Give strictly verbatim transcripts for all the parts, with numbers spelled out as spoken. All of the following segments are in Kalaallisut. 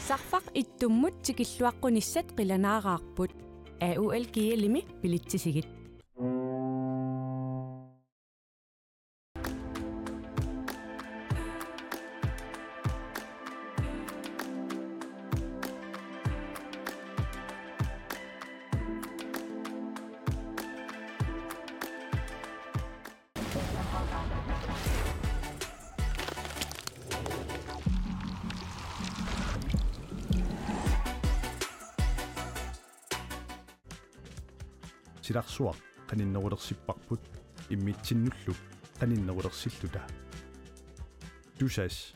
Sarfaq ittummut tikilluaqqunissat qilanaaraarput. A U L G L-imi bilitsisigit. Silarsuaq qaninnerulersipparput imminnullu qaninnerulersilluta. Tusass.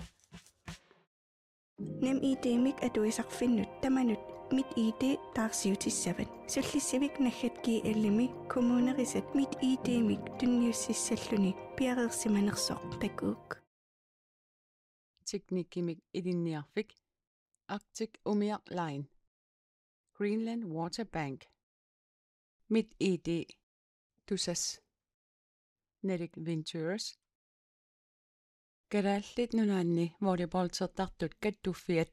NemID-mik atuisarfinnut tamanut MitID taarsiutissavat. Sullissivik naggat G L-imi kommunerisat MitID-mik tunniussissalluni piareersimanersoq takuuk. Teknikkimik ilinniarfik. Arctic Umiaq Line. Greenland Water Bank. MitID. Tusass. Nordic Ventures. Kalaallit Nunaanni volleyballtertartut kattuffiat.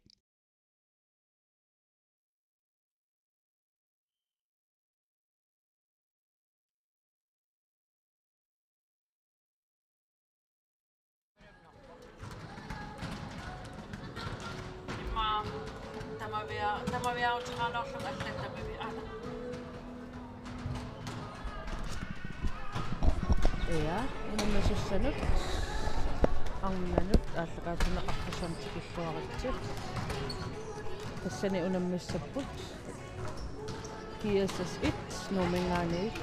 Immaqa tamavia-, tamaviaarutigaluarlugu allat tamaviaat. Ja, unammisussanut arnanut aallakaatitsineqartussanut tikilluaritsi. Tassani unammissapput G S S et Nuumminngaanniit,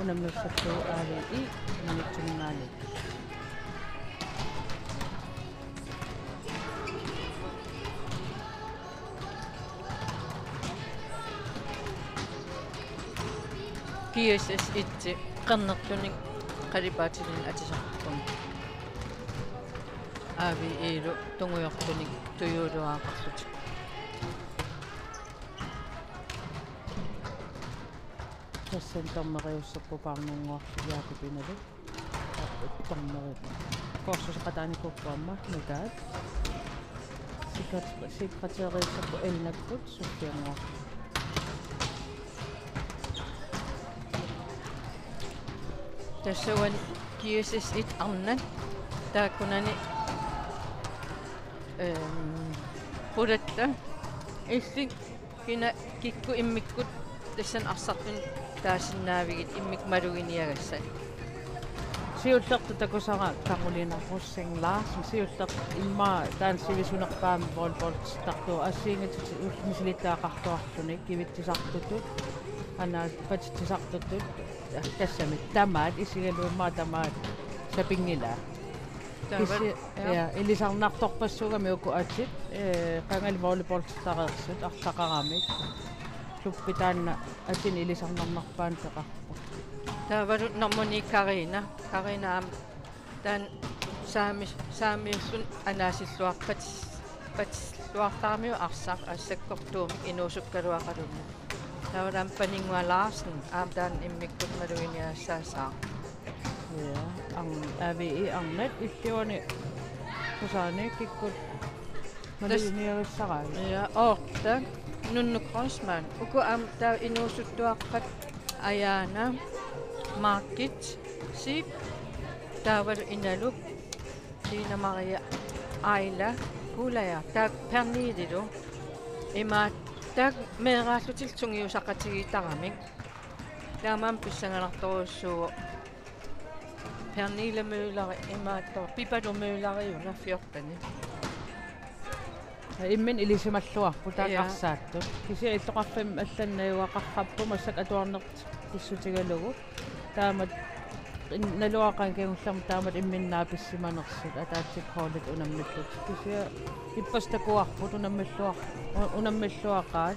unammissarput A V I Maniitsuminngaanniit. G S S et qernertunik qalipaatinik atisarput. A V I-lu tungujortunik tujuuluaqarlutik. Tassani dommeriussapput Paarnannguaq Jakob Inalu. Dommeri. Korsuseqataanikuupput aamma nutaat. Sekret-, sekretæriussapput Elnakkut Sufiannguaq. Tassa uani G S S et arnat taakkunani, ehm, pulatta illit kina kikkut immikkut tassani arsartuni taasinnaavigit immikkut maluginiagassat. Siullertut takusara Karolina Rosing Larsen, siullertut immaqa taanna sivisunerpaamik volleyballtertartuuvoq, assigiinngitsut ullumikkut misilittagaqartuarluni, kivitsisartutut, anaanat patitsisartutut, tassami tamaat isigalugu immaqa tamaat sapinngilaat. Taava, kisi-, ja, ja, ilisarnartorpassuugamik uku atit, eh, qangali volleyballtertareersut arlaqaramik. Klubbi taanna atini ilisarnarnerpaanut peqarpoq. Taavalu normu ni Karina. Karina aamma taanna saami-, saamiulluni anaasilluarpat-, patilluartaramiuk arsaq assakkortuumik inuusukkaluaqaluni. Taavalu aamma Paninnguaq Larsen, aamma taanna immikkut maluginiagassaassaaq. Ja, arn-, A V I arnat illit uani Susanne kikkut maluginiagassaraat. Ja, Orta, Nunnu Kreutzmann, uku aamma taava inuusuttuaqqat Ajaana, Margit, Siip, taavalu Inaluk, Tina Maria, Aila, Kuulaja, taakku Pernillelu. Imaattoq taakku meeraallutillu sungiusaqatigiittaramik. Taamaammat pissanganartorujussuuvoq. Pernille Møller imaattoq Pipaluk Mølleriuna fjorten. Imminut ilisimalluarput taakku, ja, arsaattut. Kisianni illoqarfimmi allanut najugaqarput massakkut atuarnertik pissutigalugu. Taamatut in-, naluara qanga kingullermik taamatut imminnut naapissimanersut ataatsikkut holdit unammillutik. Kisianni ippassaq takuarput unammilluar-, u-, unammilluaqaat.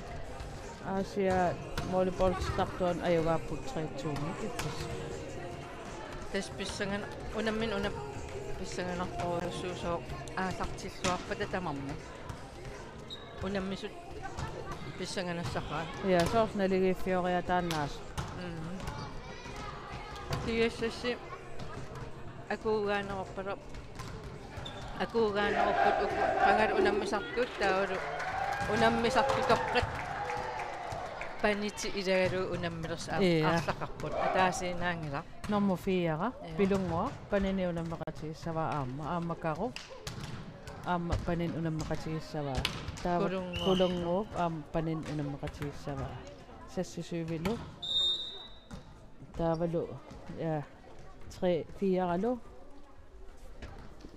Aasiaat volleyballtertartuani ajugaapput tre to-mik ippassaq. Tassa pissangan-, unammineq una-, pissanganartorujussuusoq aallartilluarpata tamarmik. Unammisut pissanganassaqaat. Ja, soorlu naligiiffioriataannaasut. Mm. G S S akuugaaneruppat, akuugaanerupput uku qangali unammisartut taavalu, Unammisartut toqqat panitit ilagalugu unammilersoq. Aa, ja. Arlaqarput. Ataasiinnaanngilaq. Nummer fire, ja. Pilunnguaq, panini unammeqatigissavaa aamma. Aamma Karu. Aamma panini unammeqatigissavaa. Taava Kulunnguup. Kulunnguup aamma panini unammeqatigissavaa. Seksogtyve-lu. Taavalu, ja, tre, fire-lu.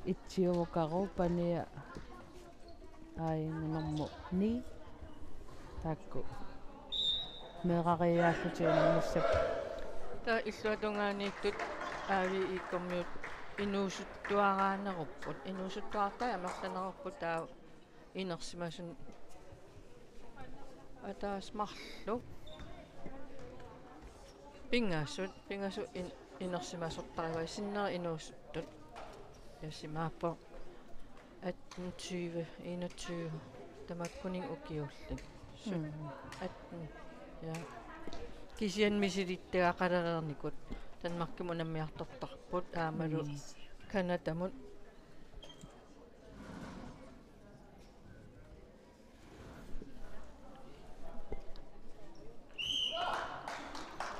Ittiuvoq Karu, pania. Ai, nummer ni. Taakku. Meerariaallutik unammissapput. Taava illuatungaaniittut A V I-kkormiut inuusuttuaraanerupput. Inuusuttuartai amerlanerupput taava inersimasut. Ataaseq marluk. Pingasut, pingasut in-, inersimasortarivaat sinnera inuusuttut. Ja imaappoq atten, tyve, enogtyve. Tamakkuninnga ukiullit. Syv-, mm, atten. Ja. Kisianni misilittagaqalereernikut. Danmarkimut unammiartortarput aammalu, mm, Canadamut.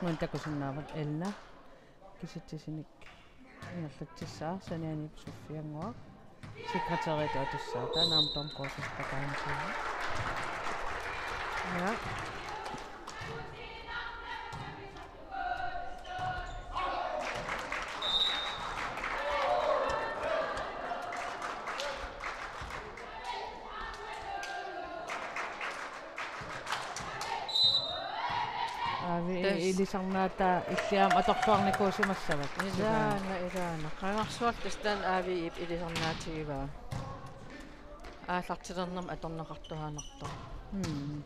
Uani takusinnaavat Elna. Kisitsisinit ingerlatsissaaq, sanianiippoq Sofiannguaq. Sekretæritut atussaaq, taanna aamma dommerkursusip takanisiivoq. Ja. Aa, vi-, tassa ilisarnaataa illit aamma atorluarnikuusimassavat. Ilaana, ilaana. Qangarsuarlu tassa taanna A V I-p ilisarnaatigivaa. Aallartilernermi atorneqartuaannartoq. Mm.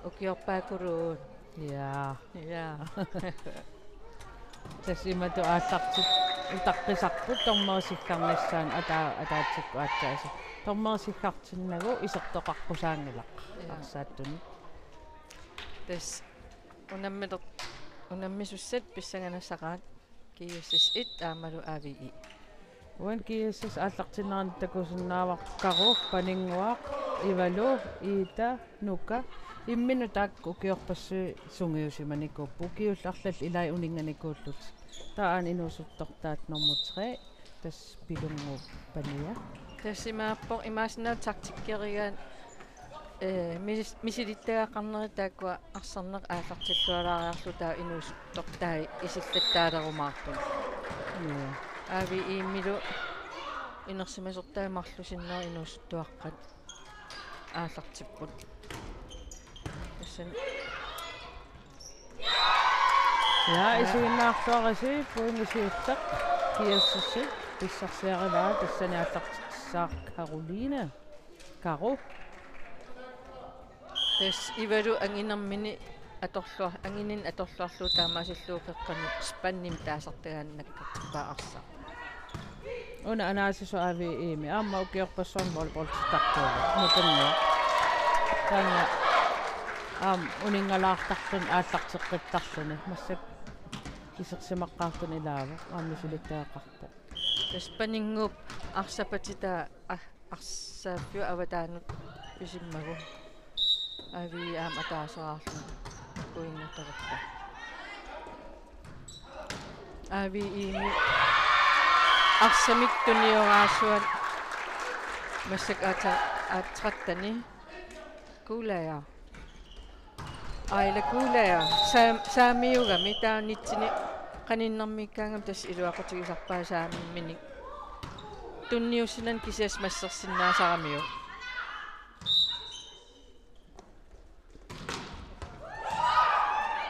Ukiorpaakkuluuvoq. Ja. Ja. Tassa imatut aallartitut utaqqisarput dommerit siggarnissaannut ataa-, ataatsikkut aatsaat. Dommerit siggartinnagu isertoqaqqusaanngilaq. Ja. Arsaattunik. Tassa unammiler-, unammisussat pissanganassaqaat. G S S et aammalu A V I. Uani G S S aallartinnerani takusinnaavara Karu, Paninnguaq, Ivalu, Iita, Nuka. Imminnut taakku ukiorpassuit sungiusimanikuupput. Ukiullit arlallit ilaat uninnganikuullutik. Taava aana inuusuttortaat nummer tre. Tassa Pilunnguup pania. Tassa imaappoq imaassinnaavoq taktikkerigaat, ee, mis-, misilittagaqarnerit taakkua arsarneq aallartillualaariarlugu taava inuusuttortai isillattaalerumaarput. Ja. A V I-milu inersimasortai marluk sinnera inuusuttuaqqat aallartipput. Tassani Ja, isiginnaarluarisi pointi siulleq G S S-ip pissarsiarivaa, tassani aallartissaaq Karoline. Karu. Tassa Ivalu anginermini atorlua-, angininni atorluarlugu taamaasillugu qeqqanut spannimik taasartagaanni nakkartippaa arsaq. Una anaasisoq A V I-mi aamma ukiorpassuarni volleyballittartuuvoq. Nukanngua. Taanna aamma uninngalaartarluni aallarteqqittarluni. Massakkut isersimaqqaartuni ilaavoq. Aamma misilittagaqarpoq. Tassa Paninnguup arsaq patitaa, a-, arsaaffiup avataanut pisimmagu. A V I aamma ataaseraarluni uinnertarutta. A V I-mi arsamik tunioraasuat massakkut aatsaat tretteni. Kuulaja. Aila Kuulaja. Saam-, saamiugami taava nittenimi qaninnermiikkaangami tassa iluaqutigisarpaa saamimminik. Tunniussinermi kisianni massersinnaasaramiuk.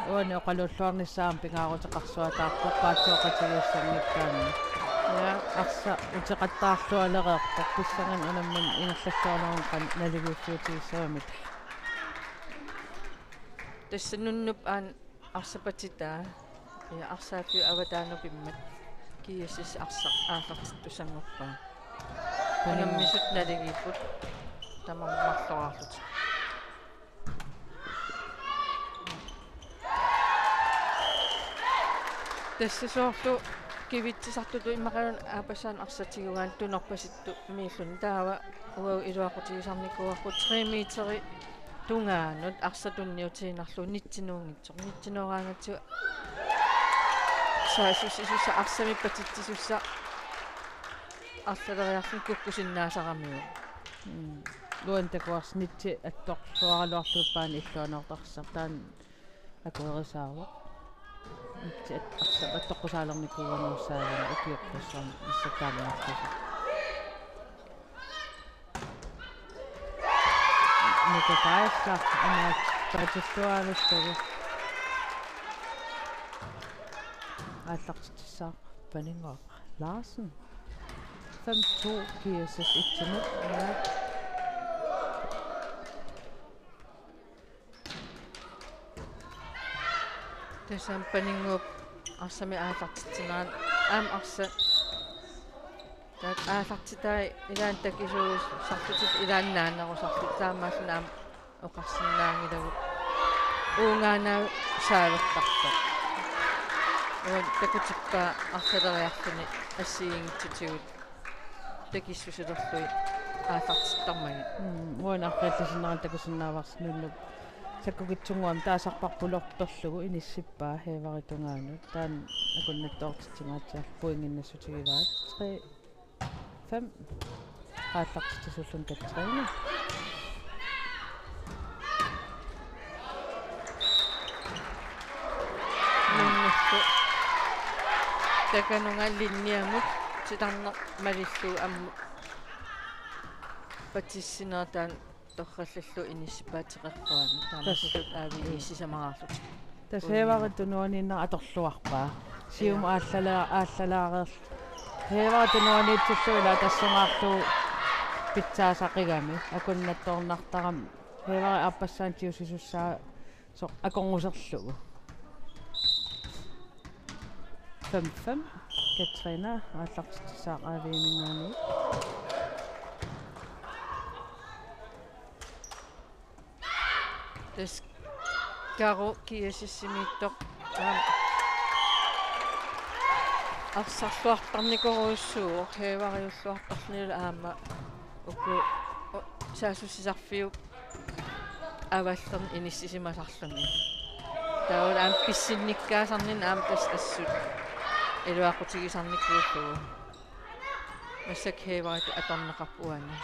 Uani oqalulluarnissaa aamma pingaaruteqarsuataarpoq paatsooqatigiissanngikkaanni. Ja. Arsaq uteqattaarlualereerpoq pissanganaq unammineq ingerlalluarnermut qanoq naligiiffiutigissagamik. Tassa nunnup aana arsaq patitaa. Ja, arsaaffiup avataanut pimmat. G S S arsaq aallartittussanngorpaa. Unammisut naligiipput tamarmi marloraarlutik. Tassa soorlu Kivitsisartutut imaluunniit aappassaanik arsaq tiguaanni tunorpasittumiilluni, taava uagut iluaqutigisarnikuuarput tre meteri tungaanut arsaq tunniutiinnarlugu nitsinuunngitsoq. Nitsinooraangatsigu saassussisussaq, arsamik patitsisussaq arlaleriarluni kukkusinnaasaramiuk. Mm. Uani takuarsi nitsi attorluaraluarlugu paani illuanuartarsaq, taanna akuerisaavoq. Nitsi at-, arsaq attoqqusaalernikuugaluarsaagami ukiorpassuarni assakkaaliartusi. Nuka Kaiser, aamma paatsilluarlugu. Aallartitsissaaq Paninnguaq Larsen. Fem to, G S S et-imut. Tassa aamma Paninnguup arsamik aallartitsinerani aamma arsaq. Taakku aallartitai ilaanni takisuusarlutik, ilaanni naanerusarlutik, taamaalilluni aamma oqarsinnaanngilagut uungaannaavoq saavertartoq. Uani takutippaa arlaleriarluni assigiinngitsutigut takissusilerlugit aallartittarmagit. Mm, uani arlaleriarluni takusinnaavarsi nunnup sakkukitsunnguamik taasarparpulorperlugu inissippaa Haverit tungaanut. Taanna akunnattoortitsinngaatsiarlugu pointinnassutigivaa. Tre fem. Aallartitsisuulluni Katrine. Nuummilu takanunga linjemut titarneq malillugu ammut patissinera taanna torrallallugu inissippaa teqeqquani. Taamaasilluni aavii inissimagaluarlutik. Tassa Haverit tunuaniinnaq atorluarpaa. Siumut aallala-, aallalaarerlutik. Haverit tunuaniitsillugu ilaa tassungaarlugu pitsaasaqigami. Akunnattoornartarami. Haverit aappassaanik tiusisussaa soq akornuserlugu. Fem fem. Katrine aallartitsissaaq aaviiminngaanniit. Tassa Karo G S S-imiittoq aamma arsarluartarnikorujussuuvoq, Haveriulluartarlunilu aamma uku, o, saassussisarfiup avallerneq inissisimasarluni. Taavalu aamma pissinnikkaasarnini aamma tassa assut iluaqutigisarnikuullugu. Massakkut Haveritut atorneqarpoq uani.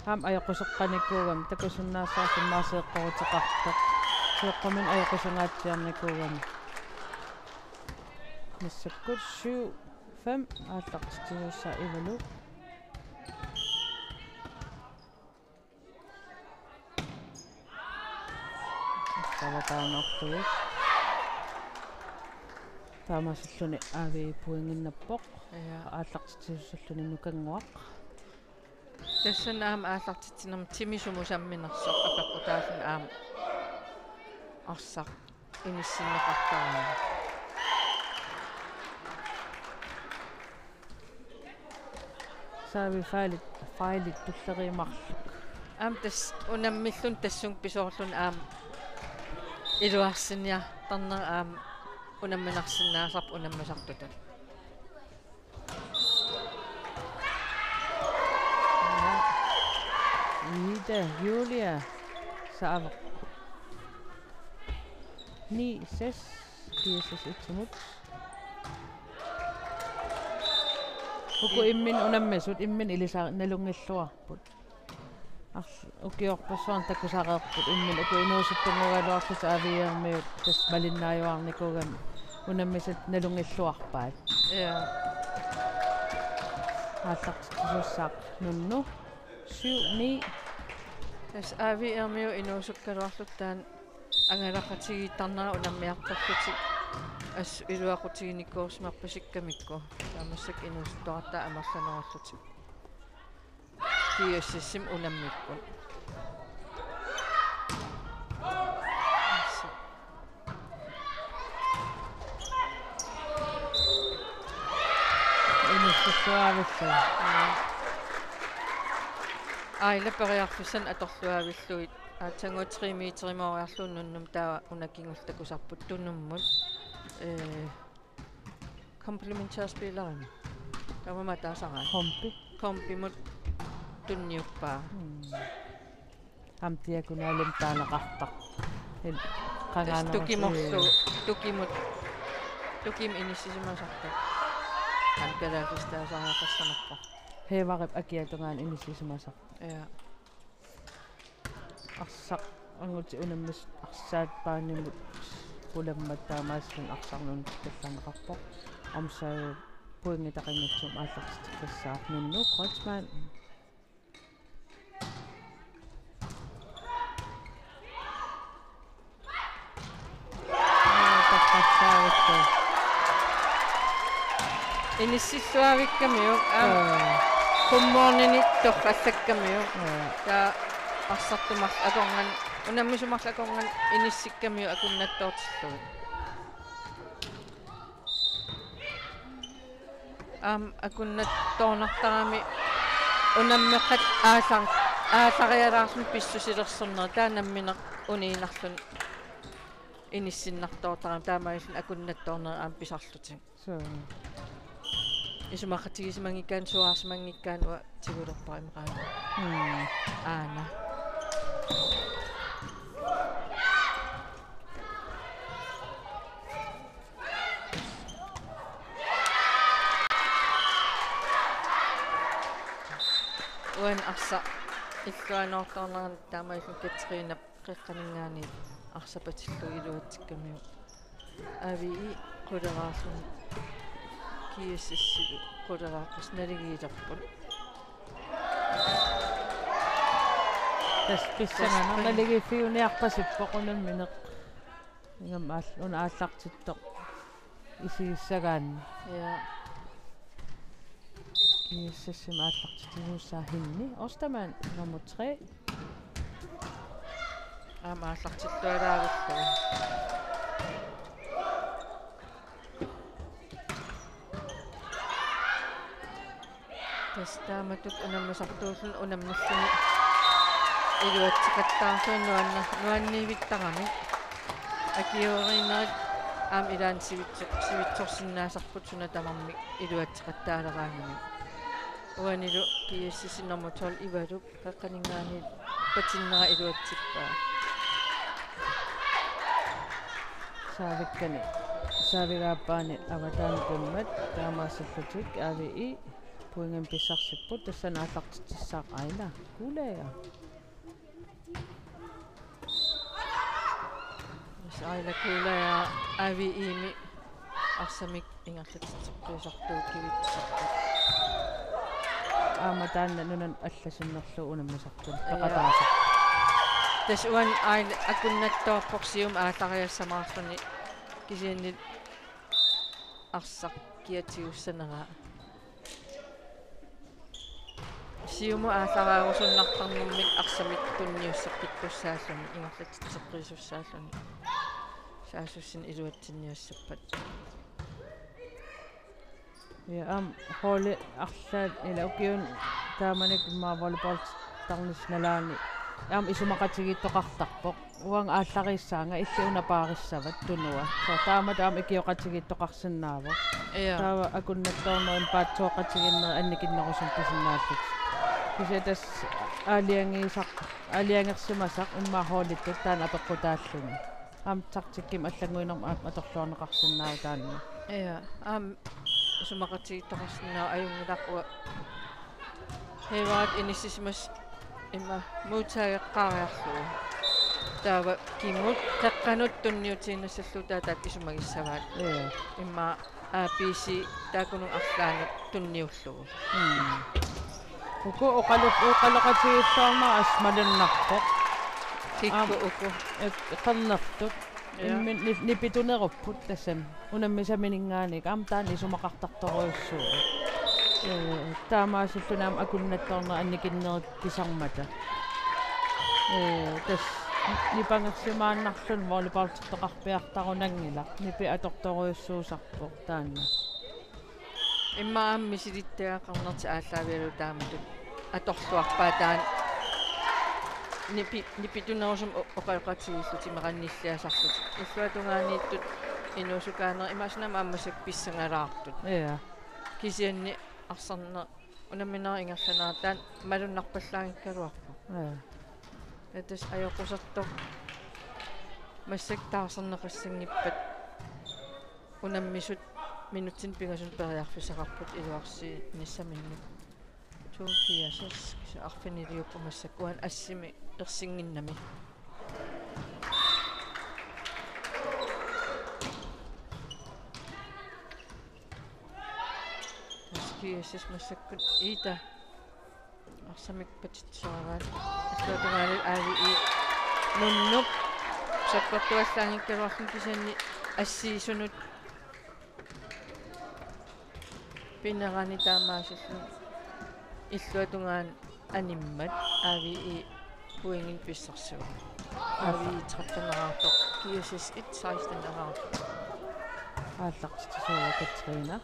Aamma ajoquseqqanikuugami, takusinnaassavara immaqa seeqquteqartoq. Seeqquminnik ajoqusungaatsiarnikuugami. Massakkut syv fem aallartitsisuussaaq Ivalu. Taava taanna ortuit. Taamaasilluni aavii pointinnappoq. Ja. Aallartitsisuulluni Nukannguaq. Tassani aamma aallartitsinermi timi sumusamminersoq apeqqutaalluni aamma arsaq inissinneqartarami. Saavi failit, failit tulleriit marluk. Aamma tassa unammilluni tassunga pisoorluni aamma iluarsinnartarnera aamma unamminarsinnaasarpoq unammisartutut. Ida Julia saavoq. Ni seks, G S S et-imut. Uku imminnut unammisut, imminnut ilisar-, nalunngilluarput. Arl-, ukiorpassuarni takusareerput imminnut, uku inuusuttunnguugaluarlutik aavii ermiut tassa malinnaajuarnikuugami unammisat nalunngilluarpaat. Ja. Aallartitsisuussaaq Nunnu. Syv ni. Tassa aavii ermiut inuusukkaluarlutik taanna angalaqatigiittarnera unammiartorlutik assut iluaqutiginikuusimarpasikkamikku. Taava massakkut inuusuttuartaat amerlanerullutik. G S S-imi unammikkut. Inuusuttuaavillugit. Aila periarfissanik atorluaavillugit. Aatsaannguaq tre meterimooriarlugu Nunnumut taava una kingulleq takusarput Tunummut. Ee, Komplementærspillerinik. Taama taasaraat. Kombi. Kombimut tunniuppaa. Mm. Aamma diagonalimik taaneqartarpoq. Il-, qangaanera tukimorlu, tukimut, tukimut inissisimasarpoq. Aamma kalaallisut taasariaqassanerpoq. Heevarip akiatungaani inissisimasarpoq. Ja. Arsaq angutit unammisut arsaat paanimut pulammat taamaasilluni arsaq nunatsinni tallarneqarpoq. Aamma pointit taqinngatsigit aallartitseqqissaaq Nunnu Kreutzmann. Torrassaavakka. Inissilluavikkamiuk, aamma. Aa. Qummoornini torrallakkamiuk. Aa. Taava arsartut marluk akornanni, unammisuummata akornanni inissikkamiuk akunnattoortillugit. Aamma akunnattoornartarami unammeqatit aallar-, aallarialaarluni pissusilersornerat, taava nammineq uniinnarluni inissinnartoortarami, taamaalilluni akunnattoornerit aamma pisarlutik. Suu. Isumaqatigisimanngikkaanik, suaarsimanngikkaanni uanga tigulerpara imaqaani. Mm. Aana. Uani arsaq illuanoortoornerani taamaalilluni Katrinap qeqqaninngaanniit arsaq patillugu iluatsikkamiuk. Avi quleraarluni G S S-ilu quleraaqqasoq naligiilerput. Tassa pissanganaq. Tassa naligiiffiuniarpasippoq unammineq. Ingammik aall-, una aallartittoq isigissagaanni. Ja. G S S-imi aallartittussaanik Henni Ostermann nummer tre. Aamma aallartilluaraavillugu. Tassa taamatut unammisartuulluni unammilluni iluatseqattaarluni nuanna-, nuanniivittarami. Akiuerinerit aamma ilaanni sivitso-, sivitsorsinnaasarput suna tamarmi iluatseqattaaleraangamik. Uanilu G S S nummer tolv Ivalup qeqqaninngaanniit patinnera iluatsippaa. Saavikkani, saavigaappaani avataani pummat taamaasillutik Avi pointimik pissarsipput, tassani aallartitsissaaq Aila Kuulager. Tassa Aila Kuulager Avi-mi arsamik ingerlatitseqqiisartuukkivitsisarpoq. Aamma taanna nunanut alla sinnerlugu unammisartuni. Ja. Peqataasarpoq. Tassa uani Aila akunnattoorpoq siumut aallariassamaarluni kisianni arsaq kiatigussaneraa. Siumut aallariarusunnartarnermik arsamik tunniusseqqikkussaalluni, ingerlatitseqqiisussaalluni. Saassussineq iluatsinniassappat. Ja, aamma holdi arlaat ila ukiuni taamanikkut immaqa volleyballtarnissap nalaani aamma isumaqatigiittoqartarpoq. Uanga aallariissaanga, illit una paarissavat tunua. Soorlu taamatut aamma ikioqatigiittoqarsinnaavoq. Ja. Taava akunnattoornerit paatsooqatigiinnerit annikinnerusumik pisinnaallutik. Kisianni tassa aalajangiisar-, aalajangersimasaq immaqa holdittut taanna apeqqutaalluni. Aamma taktikkimik allannguinermut aamma atorluarneqarsinnaavoq taanna. Ja, aamma isumaqatigiittoqarsinnaavoq, ajunngilaq uanga Heevarip inissisimasut immaqa modtageqqaariarlugu. Taava kimmut qeqqanut tunniutiinnassallugu taava taakku isumagissavaat. Ja. Immaqa A B C taakkununnga arlaannut tunniullugu. Mm. Uku oqalu-, oqaloqatigiilluarnerat assut malunnarpoq. Kikkut? Aamma uku. Ek-, qernertut. Ja. Imminut ni-, nipitunerupput tassami. Unammisamininngaanniit aamma taanna isumaqartartorujussuuvoq. Ee, taamaasilluni aamma akunnattoornerit annikinnerit pisarmata. Ee, tassa nipangersimaannarluni volleyballtertoqarpiartarunanngilaq. Nipit atortorujussuusarpoq taanna. Immaqa aamma misilittagaq qernertik aallaavigalugu taamatut atorluarpaa taanna nipi-, nipitunerusumik o-, oqaloqatigiillutik meqannilliasarlutik. Illuatungaaniittut inuusukaanerit imaassinnaamik aamma massakkut pissangalaartut. Ja. Kisianni arsarneq unamminerit ingerlanerat taanna malunnarpallaanngikkaluarpoq. Ja. Ja tassa ajoqusertoq massakkut taarserneqassanngippat unammisut minutsinik pingasut periarfissaqarput iluarsiinissaminnut. Toogfirs, kisianni arfiniliupput massakkut uani assimi ersinnginnami. Tassa G S S massakkut Ida arsamik patitsisaraat. Illuatungaani A V I nunnup sakkortuallaanngikkaluarluni kisianni assiisunut pinerani taamaasilluni illuatungaani animmat A V I pointinik pissarsivoq. A V I tretten-eraartoq, G S S et seksten-eraartoq. Aallartitsisuuvoq Katrine.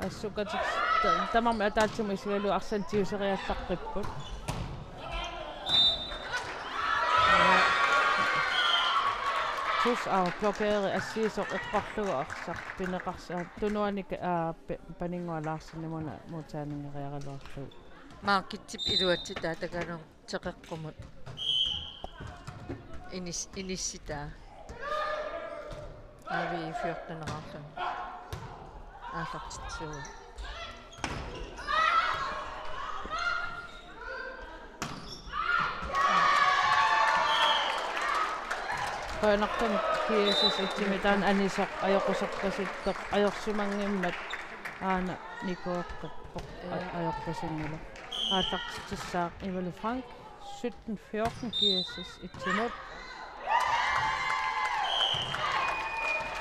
Assut katik-, ta-, tamarmik ataatsimut isigalugu arsaq tiuseriallarput. Tus aa blokeri assiisoq eqqorlugu arsaq pineqarsa-, tunuani ka-, aa, pe-, Paninnguaq Larsenimuna modtagningeriaraluarlugu. Markitsip iluatsitaa takanut teqeqqumut inis-, inissitaa. A V I fjorten-eraarluni aallartitsisuuvoq. Qujanartumik G S S et-imi taanna anisoq ajoquserpasittoq ajorsimanngimmat aana nikueqqippoq a-, Ja. ajorpasinngilaq. Aallartitsissaaq Ivali Frank. Sytten fjorten G S S et-imut.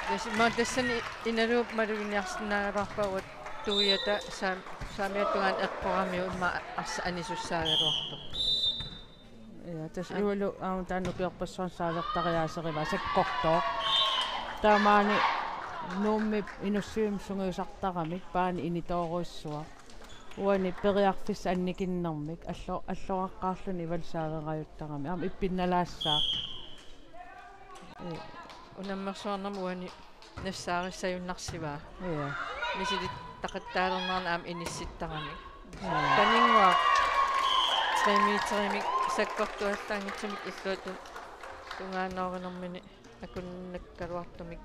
Tassa immaqa tassani Inaluup maluginiarsinnaagaluarpaa uanga tuiata saam-, saamiata tungaanut eqqoramiuk immaqa arsaq anisussaagaluartoq. Ja, tassa Aa. Ivalu aamma taanna ukiorpassuarni saavertariaaserivaa sakkortooq. Taamaani Nuummi Inussivimmi sungiusartaramik paani initoorujussuaq. Uani periarfissat annikinnermik allo-, alloraqqaarluni Ivalu saaverajuttarami. Aamma ippinnalaassaaq. Ee. Unammersuarnermi uani nassaarissagunnarsivaa. Ja. Misilittaqattaalernerani aamma inissittaramik. Ja. Paninnguaq tre meterimik sakkortuallaanngitsumik illuatun tungaanoorinermini akunnakkaluartumik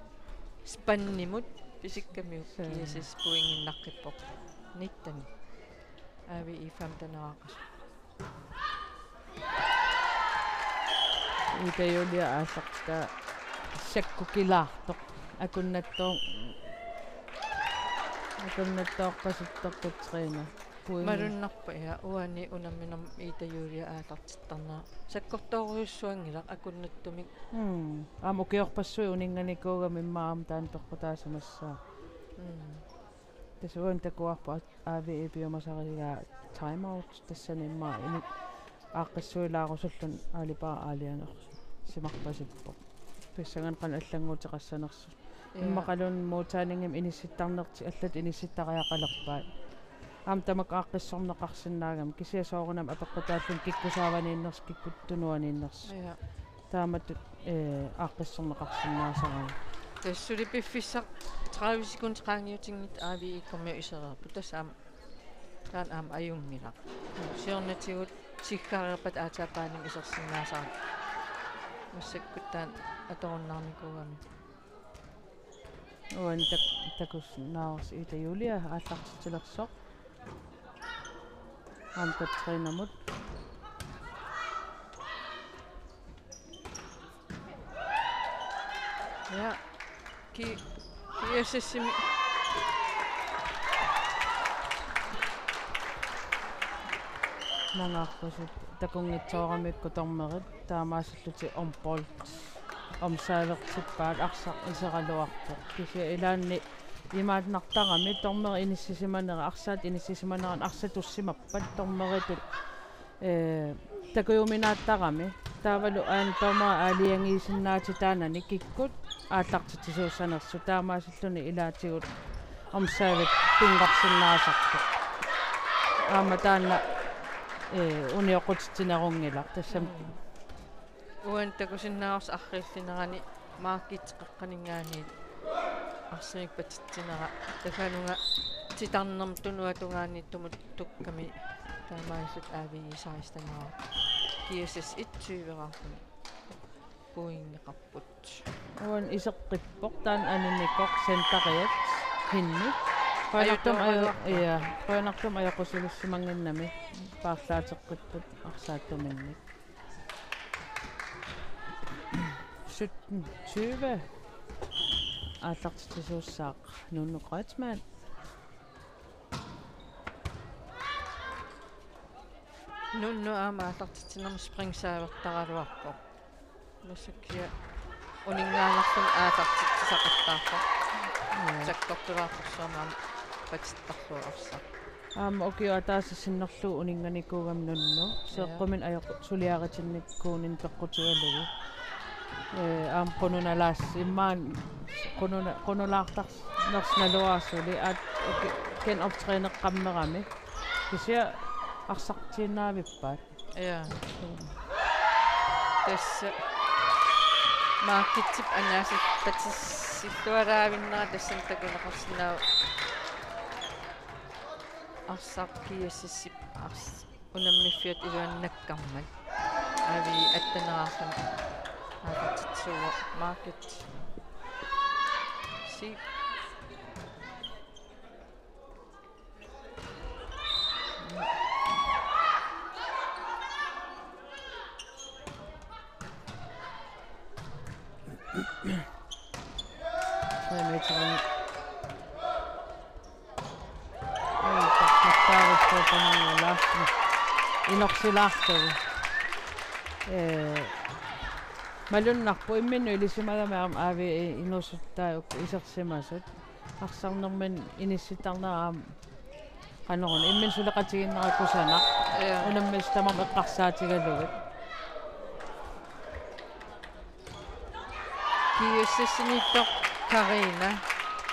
spannimut pisikkamiuk. Suu. G S S pointinnaqqippoq. Nitten. A V I femten-eraaqasoq. Ida Julia aallartittaa sakkukilaartoq. Akunnattoor-, akunnattoorpasittoq Katrine. Pointi. Malunnarpoq, ja, uani unamminermi Ida Julia aallartittarnera. Sakkortoorujussuanngilaq akunnattumik. Mm. Aamma ukiorpassuit uninnganikuugamik immaqa aamma taanna peqqutaasimassaaq. Mm. Tassa uani takuarput A V I piumasarigaa timeout tassani immaqa ini aaqqissuilaarusulluni aalipaat aalajangersimarpasippoq. Pissanganaq qanoq allannguuteqassanersut. Ja. Immaqaluunniit modtagningi inissittarnertik allat inissittariaqalerpaat. Aamma tamakku aaqqissorneqarsinnaagami kisianni soorunami apeqqutaalluni kikkut saavaniinnersut kikkut tunuaniinnersut. Ja. Taamatut, ee, aaqqissorneqarsinnaasarami. Tassa suli piffissaq tredive sekundit qaangiutinngitsut A V I-kkormiut isereerput. Tassa aamma, taanna aamma ajunngilaq. Siornatigut siggareerpat aatsaat paanimut isersinnaasarami. Massakkut taanna atorunnaarnikuugami. Uani tak-, takusinnaavarsi Ida Julia aallartitsilersoq. Aamma Katrinamut. Ja. Ki-, G S S-imi. Nangaarpasippoq takunngitsooramikku dommerit taamaasillutik ombold omsaavertippaat arsaq iseraluarpoq. Kisianni ilaanni imaannartarami dommeri inissisimanera, arsaat inissisimanerani arsaq tussimappat dommeritut, ee, takujuminaattarami. Taavalu aana dommeri aalajangiisinnaatitaanani kikkut aallartitsisuussanersut taamaasilluni ilaatigut Aamma service pinngorsinnaasarpoq. Aamma taanna, ee, unioqqutitsinerunngilaq tassami. Mm. Uani takusinnaavarsi arriillinerani markit qeqqaninngaanniit arsamik patitsinera takanunga titarnermut tunuata tungaanniit tumuttukkami taamaalillutik A V I seksten-eraa G S S enogtyve-raarluni pointeqarput. Uani iseqqippoq, taanna aninikoq centeriat Henni. Qujanartumik ajo-, ajo-, ajoqerluarpa? Ja, qujanartumik ajoqusilissimannginnami paarlaateqqipput arsaattuminnik. Sytten tyve. Aallartitsisuussaaq Nunnu Kreutzmann. Nunnu aamma aallartitsinermi springservertaraluarpoq. Massakkut uninngaannarluni aallartitsisaqattaarpoq. Joo. Sakkortulaartorsuarmi aamma patittarlugu arsaq. Aamma ukiup ataatsip sinnerlugu uninnganikuugami Nunnu. Joo. Seeqquminnut ajoq-, suliaritinnikuuninni peqqutigalugu. Ee, aamma qununalaas-, immaqa qununa-, qunulaartarnersoq naluara suli, aat uki-, genoptræneqqammerami. Kisianni arsartiinnaavippaat. Ja. Tassa markitsip anaasit patissilluaraavinnera tassani takuneqarsinnaavoq arsaq G S S-ip ars-, unammiffiata iluanni nakkarmat. A V I atteneraarluni aallartitsisuuvoq markit. Si. Tre meter. Ui, takkattarussuupanani Larsen. Inorsilaarlugu. Ee, malunnarpoq imminut ilisimagami aamma A V I inuusuttaat uku isersimasut. Arsarnermini inissittarnera aamma qanoruna imminut suleqatigiinnera kusanaq. Ja. Unammisut tamarmik eqqarsaatigalugit. G S S-iniittoq Karina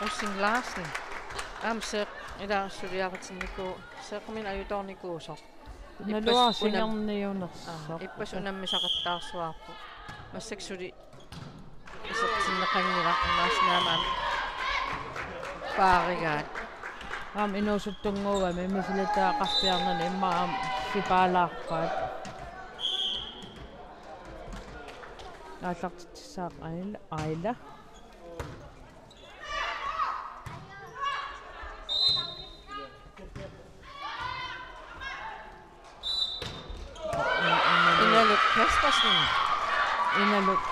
Rosing Larsen. Aamma seeq-, ila suliaritinnikuuvoq, seeqquminnut ajutoornikuusoq. Ippassaq unam-, naluara singerniunersoq. Aa, ippassaq unammisaqattaarsuaarpoq. Massakkut suli isertinneqanngilaq, imaassinnaammat paarigaat. Aamma inuusuttunnguugami misilittagaqarpiarnani immaqa aamma sipaalaarpaat. Aallartitsissaaq Aila, Aila. Inaluk Kaspersen. Inaluk.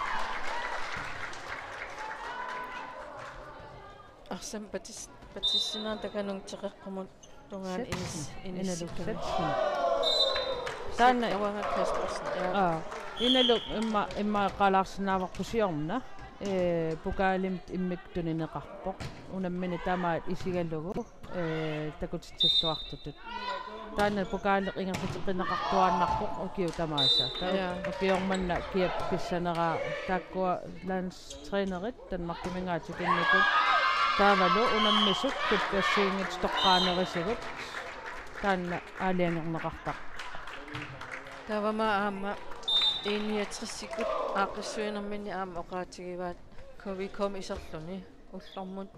Arsaq patis-, patissinera takanunga teqeqqumut tungaanut inis-, Setsen. Inaluk inissikkamik. Setsen. Taanna. Set-, uanga Kaspersen, ja. Aa. Inaluk imma-, immaqa eqqaalaarsinnaavarput siorna. Ee, pokalimut immikkut tunineqarpoq. Unammineq tamaat isigalugu. Ee, takutitsilluartutut. Taanna pokali ingerlateqqinneqartuaannarpoq ukiut tamaasa. Taava. Ja. Ukioq manna kiap pissaneraa taakkua landstrænerit Danmarkiminngaanniit tikinnikut. Taavalu unammisut tuppassuinngitsut toqqaanerisigut. Taanna aalajangerneqartarpoq. Taavami aamma E niogtresikkut aaqqissuinerminni aamma oqaatigivaat K V K-mi iserluni ullormut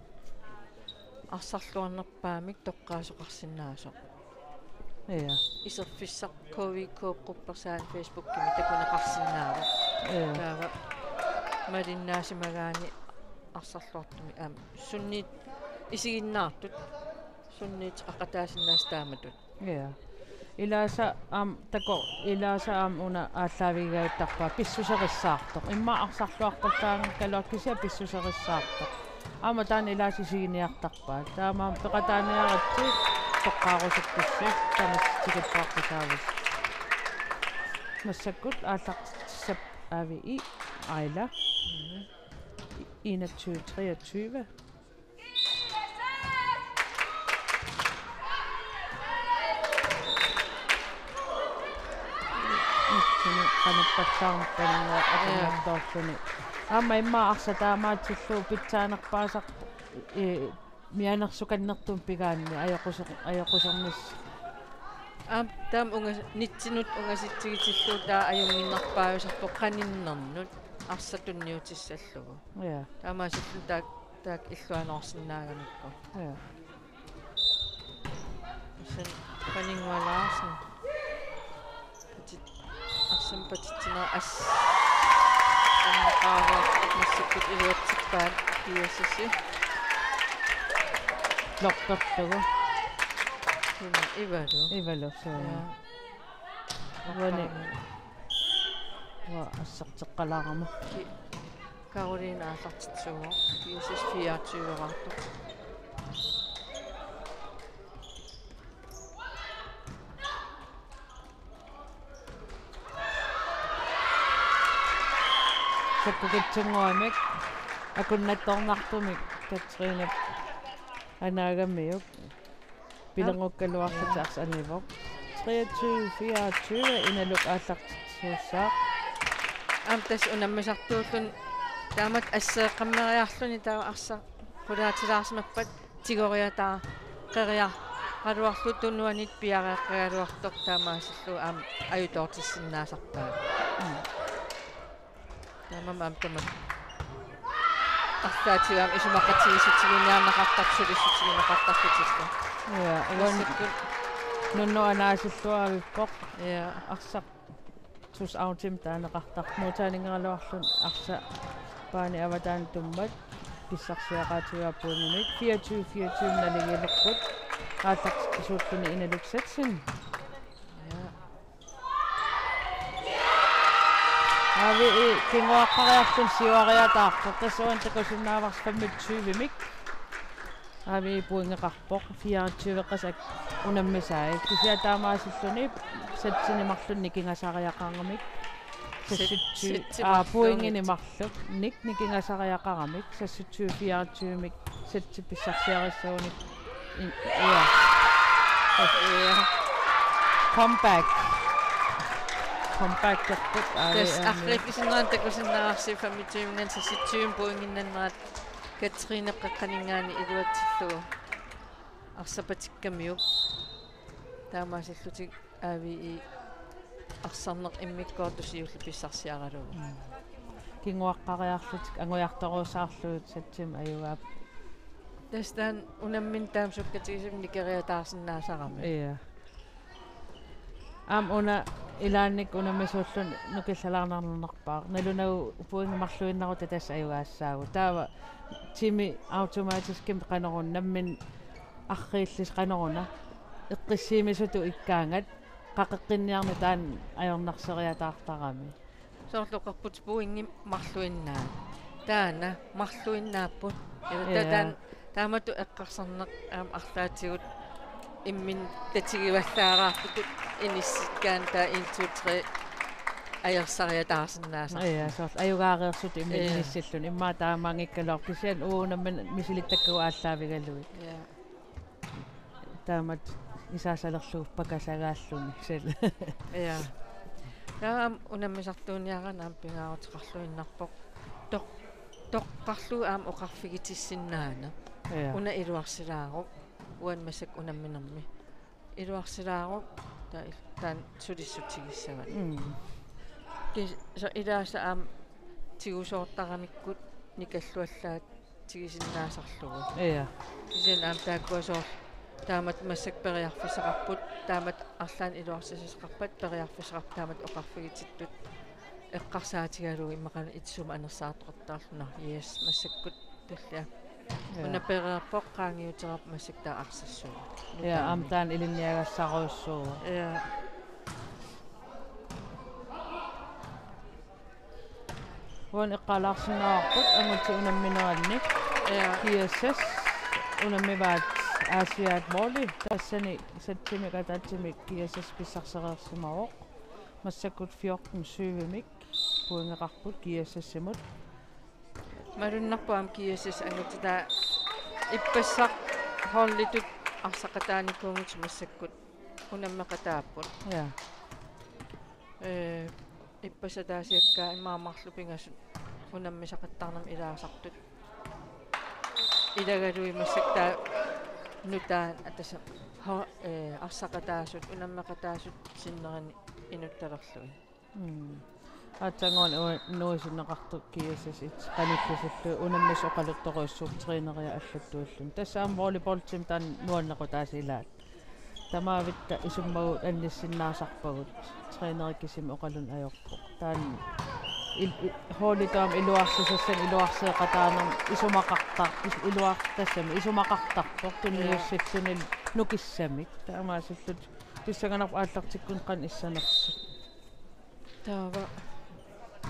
arsarluarnerpaamik toqqaasoqarsinnaasoq. Ja. Iserfissaq K V K-p quppersaani Facebookimi takuneqarsinnaavoq. Ja. Taava malinnaasimagaanni arsarluartumik aamma sunniit isiginnaartut, sunniit aqataasinnaasut taamatut. Ja. Ilaasa aamma tako, ilaasa aamma una aallaavigigaluartarpaa pissuserissaartoq. Immaqa arsarluarpallaanngikkaluaq kisianni pissuserissaartoq. Aamma taanna ilaasa isiginiartarpaat. Taamaammat peqataaniaritsi toqqaarusukkussi tamassi tikippoqqusaavasi. Massakkut aallartitsissap A V I Aila. Mhm. Enogtyve treogtyve. Nutsunut qanuppallaarneq taanna. Ja. Aamma immaqa arsaq taamaatsillugu pitsaanerpaasarpoq, ee, mianersukannertumik pigaanni ajoquser-, ajoqusernis. Aap, taama ungas-, nitsinut ungasitsigitillugu taava ajunnginnerpaajusarpoq qaninnernut arsaq tunniutissallugu. Ja. Taamaasillutik taak-, taakku illuanoorsinnaagamikku. Ja. Tassa Paninnguaq Larsen. Patit-, arsamik patitsineq as-, anneqareerpoq massakkut iluatsippaat P S S-i. Blokkerlugu. Suna Ivalu. Ivalu, suu. Ja. Uani. Uanga asserteqqalaarama. Ki-, Karoline aallartitsuuvoq. P S S fireogtyve-raartoq. Sakkukitsunnguamik akunnattoornartumik Katrine anaagamiuk. Pilerngukkaluarlutik arsaq anivoq. Treogtyve fireogtyve Inaluk aallartitsuussaaq. Aamma tassa unammisartuulluni taamatut asseeqqammeriarluni taava arsaq qulaatilaarsimappat tigoriataaqeriaraluarlugu tunuaniit piareeqqagaluartoq taamaasillugu aamma ajutoortissinnaasarpaat. Mm. Taamaammat aamma tamanna. Arlaatigut aamma isumaqatigiissutigineqartartut sulissutigineqartarlutillu. Ja, uani massakkut. Nunnu anaasilluarivippoq. Ja. Arsaq tus autim taaneqartarpoq. Muutaaninngeraluarluni arsaq paani avataani tummat. Pissarsiaqaatigaa pointimik. Fireogtyve fireogtyve naligiilerput. Aallartitsisuulluni Inaluk Zetzen. Ja. A V E kinguaqqariarluni siuariataarpoq. Tassa uani takusinnaavarsi femogtyve-mik. A V E pointeqarpoq. Fireogtyve-qqasik unammisai. Kisianni taamaasilluni Zetzeni marlunnik nikingasariaqaramik. Seksogtyve, aa, pointinik marlunnik nikingasariaqaramik. Seksogtyve fireogtyve-mik. Zetzep pissarsiarissagunik. In-, ja. Ja. Comeback. Comeback-erput, aa, tassa ja, arriiffissinnaanera takusinnaavarsi femogtyve-minngaanniit seksogtyve pointinnannerat Katrine qeqqaninngaanniit iluatsillugu. Arsaq patikkamiuk. Taamaasillutik A V E arsarneq immikkoortoq siulleq pissarsiaralugu. Mm. Kinguaqqariarlutik angujartorujussuarlugit Zetzimik ajugaap. Tassa taanna unammineq taama sukkatigisumik nikeriataarsinnaasarami. Ja. Aamma una ilaannikkut unammisuulluni nukillalaarnarnerpaaq. Nalunagu pointit marluinnarlutik tassa ajugaassaagut. Taava timi automatiskimik qanoruna nammineq arriillisut qanoruna eqqissiimisutut ikkaangat qaqeqqinniarneq taanna ajornarseriataartarami. Soorlu oqarputit pointit marluinnaat. Taanna marluinnaapput. Ila, ja, taanna taamatut eqqarsarneq aamma arlaatigut imminut tatigivallaaraarputut inissikkaanni taava en, to, tre ajorsariataarsinnaasarput. Ja, soorlu ajugaareersutut imminut, ja, inissilluni. Immaqa taamaanngikkaluarpoq kisianni uagut nammineq misilittakkagut aallaavigalugit. Ja. Taamatut isaasalerlugu pakasagaalluni sila. Ja. Taava aamma unammisartuuniaraanni aamma pingaaruteqarluinnarpoq. Toq-, toqqarlugu aamma oqarfigitissinnaaneq. Ja. Una iluarsilaaruk. Uani massakkut unamminermi. Iluarsilaaruk. Taava il-, taanna sulissutigissavat. Mm. Kis-, soorlu ilaasa aamma tigusoortaramikkut nikalluallaat tigisinnaasarlugu. Ja. Kisianni aamma taakkua soorlu taamatut massakkut periarfissaqarput, taamatut arlaannik iluarsisaqarpat periarfissaqarput, taamatut oqarfigitittut eqqarsaatigalugu immaqa qanoq itsumik anersaartoqartarluni. Yes, massakkut tullia. Ja. Una pereerpoq, qaangiutereerpoq, massakkut taava arsassuuvoq. Ja, nutaamik. Aamma taanna ilinniagassarujussuuvoq. Ja. Uani eqqaalaarsinnaavarput angutit unamminerannik. Ja. G S S unammivaat Aasiaat måli. Tassani Zetzimik ataatsimik G S S pissarsereersimavoq. Massakkut fjorten syv-imik pointeqarput G S S-imut. Malunnarpoq aamma G S S angutit taava ippassaq holditut arsaqataanikuuvugut massakkut unammeqataapput. Ja. Ee, ippassaq ataasiakkaat immaqa marluk pingasut unammisaqattaarnermik ilaasartut. Ilagalugit massakkut taava nutaat atasat ho-, eh, arsaqataasut, unammeqataasut sinneri inuttalerlugit. Mm. Aatsaannguaq uanga nuisinneqartoq G S S et qanillisillugu unammisut oqaluttorujussuupput træneriat allattuilluni. Tassa aamma volleyballtimik taanna nuannequtaasa ilaat. Tamavitta isummagut annissinnaasarpagut. Træneri kisimi oqalunneq ajorpoq. Taanna il-, i-, holdit aamma iluarsisassanik iluarseeqataanermut isumaqartar-, is-, iluar-, tassami isumaqartarpoq. Tuniussilluni nukissamik. Taamaasillutik pissanganarpoq aallartikkunik qanoq issanersut. Taava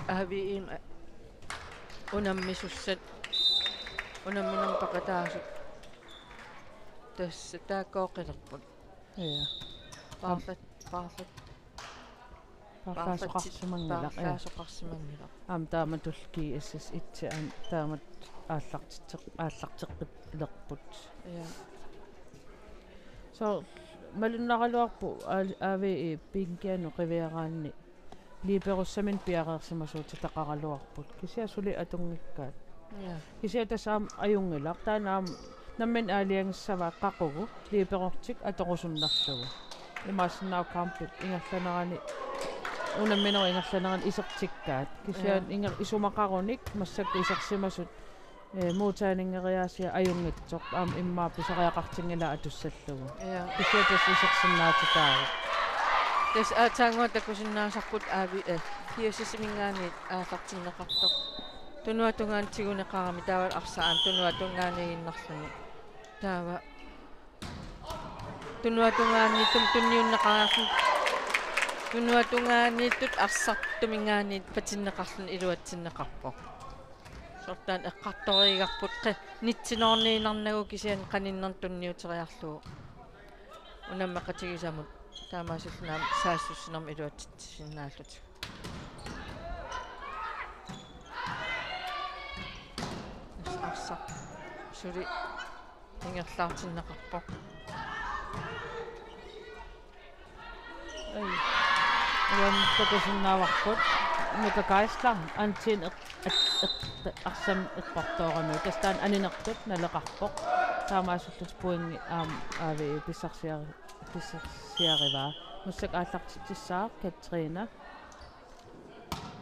A V M unammisussat, unamminermut peqataasut. Tassa taakkooqilerput. Ja. Paarlat-, paarlat-, Paarlaasoqarsimanngilaq, ja. Paarlaasoqarsimanngilaq. Aamma taamatullu G S S et aamma taamatut aallartitseq-, aallarteqqilerput. Ja. So, malunnaraluarpoq A-, A V E bænkianut qiviaraanni liberossaminnik piareersimasuutitaqaraluarput. Kisianni suli atunngikkaat. Ja. Kisianni tassa aamma ajunngilaq. Taanna aamma nammineq aalajangissavaa qaqugu liberortik atorusunnerlugu. Imaassinnaavoq kampip ingerlanerani, unamminerup ingerlanerani isertikkaat. Kisianni Ja. inger-, isumaqarunik massakkut isersimasut, eh, modtagningeriaasiat ajunngitsoq, aamma immaqa pisariaqartinngilaat atussallugu. Ja. Kisianni tassa isersinnaatitaavoq. Tassa aatsaannguaq takusinnaasarput A V, eh, G S S-iminngaanniit aallartinneqartoq. Tunuata tungaanut tiguneqarami taavalu arsaq aamma tunuata tungaaniiginnarluni. Taava tunuata tungaaniittumut tunniunneqariarluni. Tunuata tungaaniittut arsartuminngaanniit patinneqarluni iluatsinneqarpoq. Soorlu taanna eqqartoriigarput qi-, nitsinoorniinnarnagu kisianni qaninnermut tunniuteriarlugu. Unammeqatigisamut taamaasillutik aamma saassussinermut iluatsitsisinnaallutik. Tassa arsaq suli ingerlaartinneqarpoq. Ai. Uani takusinnaavarput Nuka Geisler, Antin eq-, eq-, eq-, arsamik eqqortooramiuk. Tassa taanna aninertut naleqarpoq. Taamaasillutik pointit aamma A V E pissarsiari-, pissarsiarivaa. Massakkut aallartitsissaaq Katrine.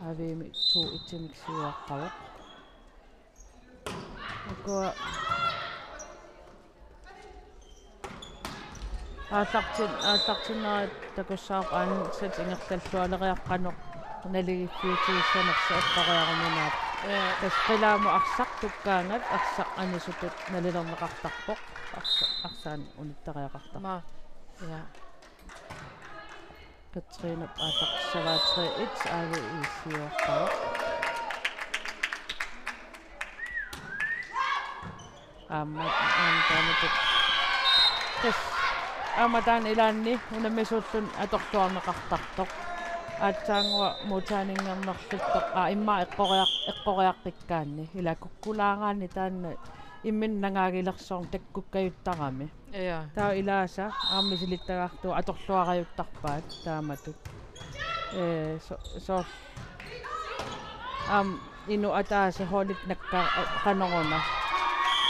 A V E-mik to et-imik siuaqqavoq. Ukua aallartin-, aallartinnerat takussavarput aningaasat ingerlallualeriarput qanoq naligiiffiutigissanersoq eqqoriaruminaappoq. Ja. Tassa qilaamut arsaq tukkaangat arsaq anisutut nalilerneqartarpoq. Arsaq, arsaq unittariaqartarpoq. Ma. Ja. Katrine aallartissavaa tre et A V E siuaqqavoq. Aamma, aamma taamatut. Tassa. Aamma taanna ilaanni unammisuulluni atorluarneqartartoq. Aatsaannguaq modtagningernarluttoq. Aa, immaqa eqqoriar-, eqqoriaqqikkaanni. Ila kukkulaaraanni taanna imminut nangaagilersoormat takkukkajuttarami. Ja. Taava ilaasa aamma misilittagaartugut atorluarajuttarpaat taamatut. Ee, so-, soorlu aamma inuk ataaseq holdip nakka-, qanoruna.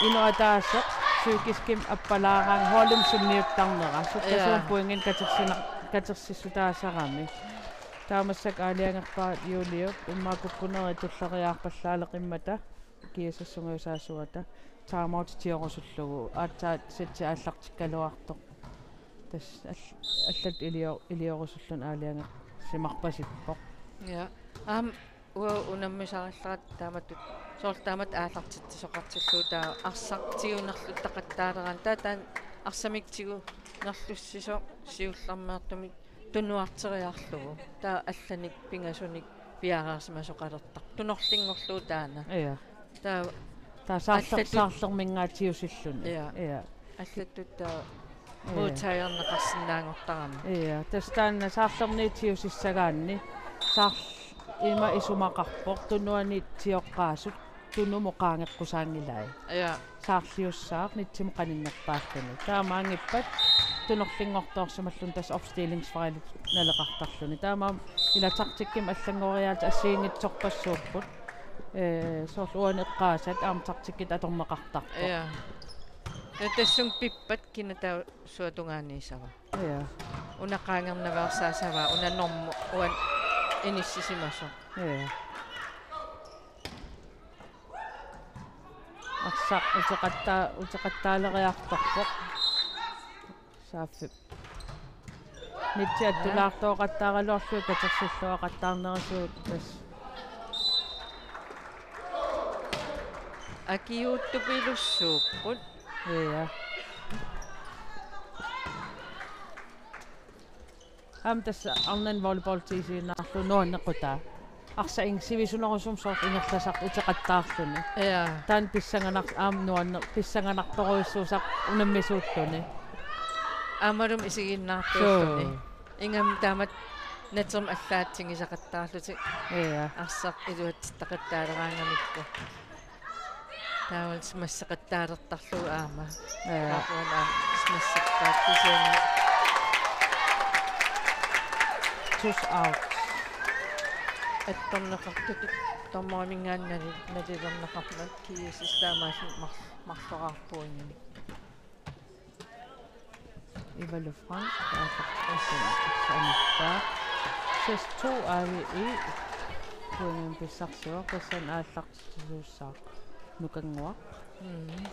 Inuk ataaseq psykiskimik appalaaraangat holdimik sunniuttarnera. Sukkasuumik Ja. pointinik katersina-, katersissutaasarami. Taava massakkut aalajangerpaat Juliup immaqa kukkunerit tulleriiaarpallaaleqimmata. G S S-sungajasaasuata timeout tiorusullugu aatsaat setsi aallartikkaluartoq. Tassa all-, allatut ilio-, iliorusulluni aalajangersimarpasippoq. Ja. Aamma uagut unammisarallarput taamatut soorlu taamatut aallartitsisoqartillugu taava arsaq tigunerluttaqattaaleraangat taava taanna arsamik tigunerlussisoq siullermeertumik tunuarteriarlugu. Taava allanik pingasunik piareersimasoqalertarpoq. Tunorlinngorlugu taanna. Ja. Taava Taava saarler-, allatut- saarlerminngaanniit tiusilluni. Ja. Ja. Allatut taava Ja. modtagerneqarsinnaanngortarami. Ja. Tassa taanna saarlerniit tiusissagaanni. Saarl-, ima isumaqarpoq. Tunuaniit tioqqaasut. Tunumut qaangeqqusaanngilai. Ja. Saarliussaaq nitsimut qaninnerpaalluni. Taamaanngippat tunorlinngortoorsimalluni tassa opstillingsfejlit naleqartarluni. Taamaammat ila taktikkimik allanngoriaaseq assigiinngitsorpassuupput. Ee, soorlu uani eqqaasat aamma taktikkit atorneqartarpoq. Ja. Tassunga pippat kina taava suatungaaniisava. Ja. Una qaangernaveersaasava, una normu uani inissisimasoq. Ja. Arsaq uteqattaa-, uteqattaaleriartorpoq. Saaffip. Nitsi attulaartooqattaaraluarlugu katersilluaqattaarnerisigut tassa. Akiuuttupilussuupput. Ja. Aamma tassa arnani volleyball T C-nnaarlu nuannequtaa. Arsaq ing-, sivisunerusumik soorlu ingerlasartoq uteqattaarluni. Ja. Taanna pissanganar-, aamma nuanne-, pissanganartorujussuusarpoq unammisuulluni. Aammalumi isiginnaartuulluni. Suu. Ingammik taamatut natermut allaatsigisaqattaarlutik. Ja. Arsaq iluatsittaqattaaleraangamikku. Taavalu smasseqattaalertarlugu aamma. Ja. Taava aamma smasseqattaartarluni. Tus out. Attorneqartutut dommeriminngaanniit nali-, nalilerneqarmat G S S taamaallaat mar-, marloraarpoq ingammik. Ivalu Frank, aallartittussaq. Seks to A V E. Pointimik pissarsivoq, tassani aallartittussaaq Nukannguaq. Mm.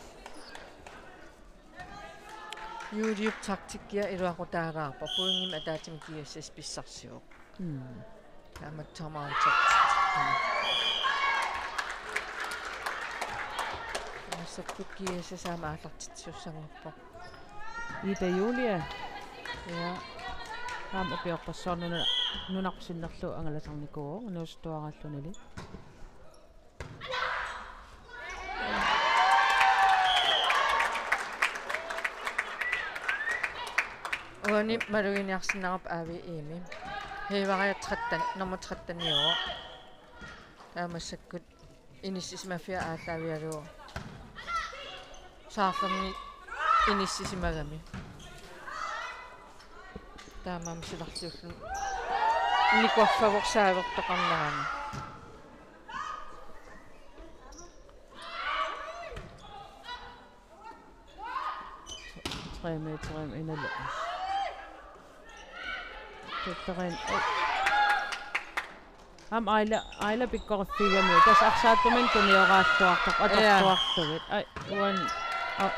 Juliup taktikkia iluaqutaalaarpoq, pointimik ataatsimik G S S pissarsivoq. Mm. Aamma timeout. Massakkut G S S aamma aallartitsissanngorpoq. Ida Julia. Ja. Aamma ukiorpassuarni nuna-, nunarput sinnerlugu angalasarnikuuvoq, inuusuttuaraallunili. Uani maluginiarsinnaavarput A V E-mi. Hiivariaq tretten, nummer tretten-iuvoq. Taava massakkut inissisimaffia aallaavigalugu. Saarlerni inissisimagami. Taamaammat silarliulluni nikuarfavoq saavertoqarnerani. Tre meter inalu. Tuttorin. Aamma Aila, Aila pikkoriffiigami. Tassa arsaattumik tunioraalluartoq, ja, atortuarlugit. Ai, uani, a,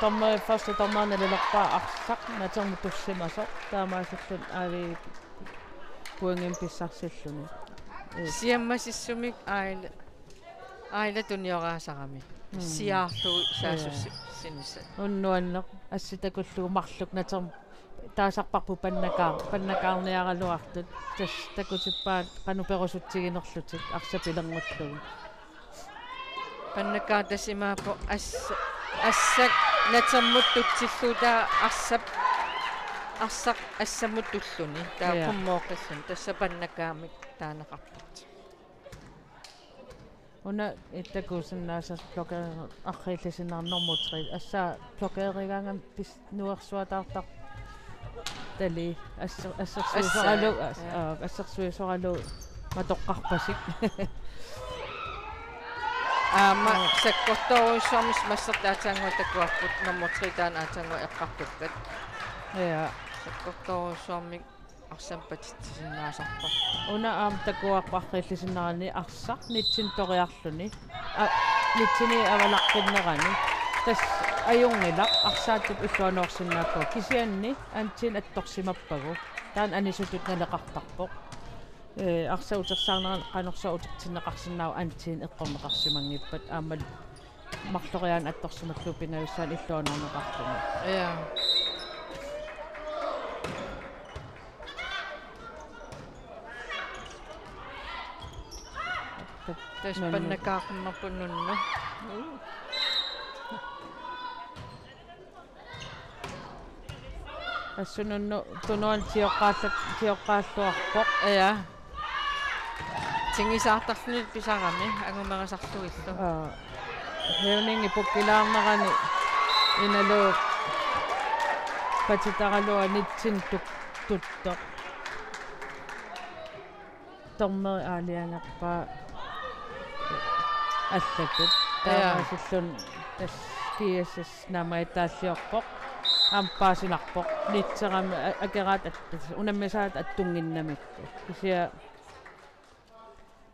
dommeri, første dommeri nalilerpaa arsaq natermut tussimasoq. Taamaasilluni A V E pointimik pissarsilluni. Ee. Siammasissumik Aila, Aila tunioraasarami. Mm. Siaarlugu, ja, saassussi-, sinissat. Unnuanneq assi takullugu marluk natermut taasarparput pannakaar-, pannakaarniaraluartut. Tassa takutippaat qanoq perusutsiginerlutik arsaq pilerngullugu. Pannakaar tassa imaappoq assa-, arsaq natermut tutsillugu taava arsap-, arsaq assamut tulluni. Taava, ja, pummooqqilluni. Tassa pannakaarmik taaneqartartoq. Una takusinnaassasoq blokeri-, arriillisinnaaneq nummer tre. Tassa blokerigaangami pis-, nuersuataartartali asser-, assersuisoralu-, ass-, ja, aa, assersuisoralugu matoqqarpasik. Aamma, aa, sakkortoorujussuarmik massakkut aatsaannguaq takuarput, nummer tre taanna aatsaannguaq eqqartukkat. Ja. Sakkortoorujussuarmik arsamik patitsisinnaasarpoq. Una aamma takuarput arriillisinnaanerani arsaq nitsinut toriarluni. A, nitsinit avalaqqinnerani. Tassa ajunngilaq, arsaattup illuanoorsinnaapput. Kisianni antinik attorsimappagu. Taanna anisutut naleqartarpoq. Ee, arsaq utersaarnerani qanorsuaq utertinneqarsinnaavoq antinik eqqorneqarsimanngippat. Aammalu marloriaaneq attorsimallugu pingajussaanut illuanoorneqarluni. Ja. Tassa, nunnu, pannakaaqimmerput nunnu. Assut nunnu tunuani tioqqaallak-, tioqqaalluarpoq. Ja. Tingisaartarluni pisarami, angumerisarlugillu. Aa. Hævningi pukkilaarnerani inalu patitaraluaq nitsinut tut-, tuttoq. Dommeri aalajangerpaa. allatut. Ja. Taamaasilluni tassa G S S naammagittaalliorpoq. Aamma paasinarpoq. Nitserami a-, akeraat at-, unammisaat attunnginnamikku. Kisianni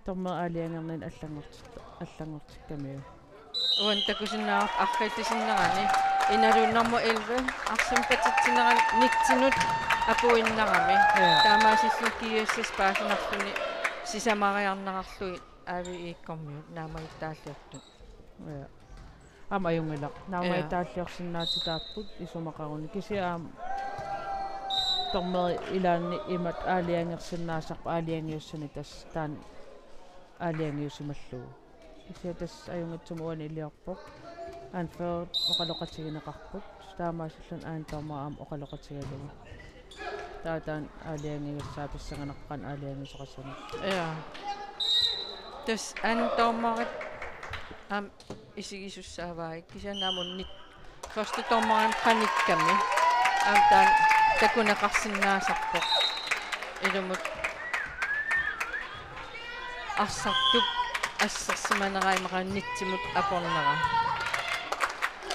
dommerit aalajangernerini allanngortit-, allanngortikkamiuk. Uani takusinnaavarput arriillisinnerani inaluunniit elleve arsamik patitsinerani nitsinut apuinnarami. Ja. Taamaasilluni G S S paasinarluni sisamariarnerarlugit A V I-kkormiut naammagittaalliortut. Ja. Aamma ajunngilaq. Ja. Naammagittaalliorsinnaatitaapput isumaqaruni. Kisianni aamma dommerit ilaanni imatut aalajangersinnaasarput aalajangiussani tassa taanna aalajangiusimallugu. Kisianni tassa ajunngitsumik uani iliorpoq. Anførerit oqaloqatigineqarput. Taamaasilluni anden dommer aamma oqaloqatigalugu. Taava taanna aalajangigassaq pissanganarpoq qanoq aalajangisoqassanersoq. Ja. Tassa anden dommerit aamma isigisussaavai kisianni aamma unnit første dommerimut qanikkami. Aamma taanna takuneqarsinnaasarpoq. Ilumut arsartup assersimanera immaqa nitsimut apornera.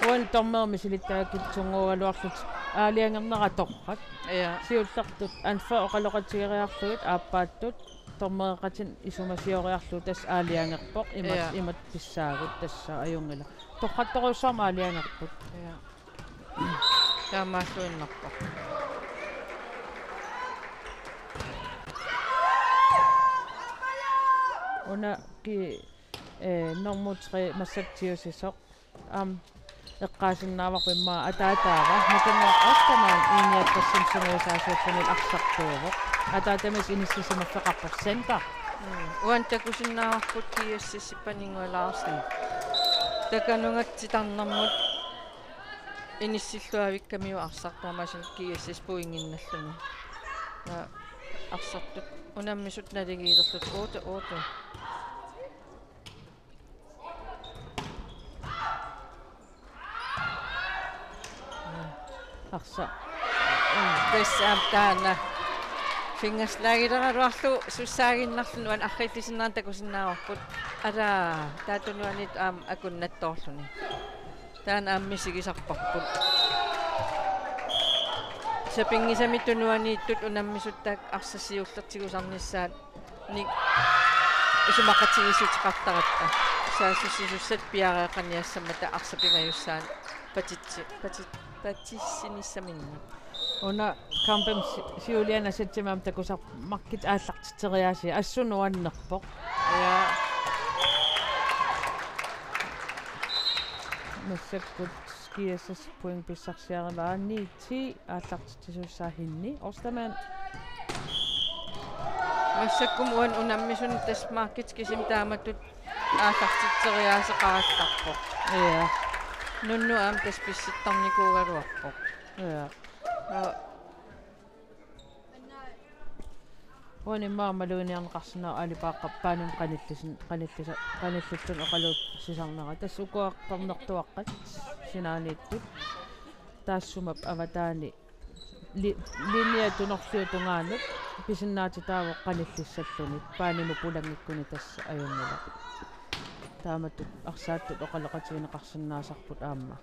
Uani dommerit misilittagakkit sunngooraluarlutik aalajangernera torrak. Ja. Siullertut anførerit oqaloqatigeriarlugit aappaattut dommereqatinnut isumasioriarlugu tassa aalajangerpoq imat-, ja, imatut pissaagut tassa ajunngilaq. Torrattorujussuarmik aalajangerput. Ja. Taamaalluinnarpoq. Una ki-, eh, nummer tre massakkut tiusisoq. Aamma eqqaasinnaavarput immaqa ataataava. Makanna Ostermann I niogtres-imi sungiusaasuulluni arsartuuvoq. Ataatamiit inissisimaffeqarpoq center. Mm. Uani takusinnaavarput G S S-ip Paninnguaq Larsen. Takanunga titarnermut inissilluavikkamiuk arsaq taamaasillutik G S S pointinnarluni. Ja, arsartut unammisut naligiilerlutik otte otte. Arsaq. Tassa aamma taanna. Fingerslagileraluarlugu sussaaginnarluni uani arriillisinnerani takusinnaavarput. Ala, taava tunuaniittut aamma akunnattoorluni. Taanna aamma misigisarparput. Sapinngisamik tunuaniittut unammisut taakku arsaq siulleq tigusarnissaat nik isumaqatigiissuteqartaratta. Saassussisussat piareeqqaniassammata arsaq pingajussaanik patitsi-, pati-, patissinissaminnut. Una kampim si-, siuliani setimi aamma takusarput markit aallartitseriaaseq assut nuannerpoq. Ja. Massakkut G S S point pissarsiarivaa ni ti aallartitsisussaanik Ostermann. Massakkut uani unammisunut tassa markit kisimik taamatut aallartitseriaaseqarallarpoq. Ja. Nunnu aamma tassa pissittarnikuugaluarpoq. Ja. Ja. Uani immaqa maluginiarneqarsinnaavoq Ali Baaqap paanimut qanillisin-, qanillisa-, qanillilluni oqaluussisarnera. Tassa ukua qarnertuaqqat sinaaniittut. Taassuma avataani li-, linje tunorliup tungaanut pisinnaatitaavoq qanillissalluni. Paanimut pulanngikkuni tassa ajunngilaq. Taamatut arsaattut oqaloqatigineqarsinnaasarput aamma.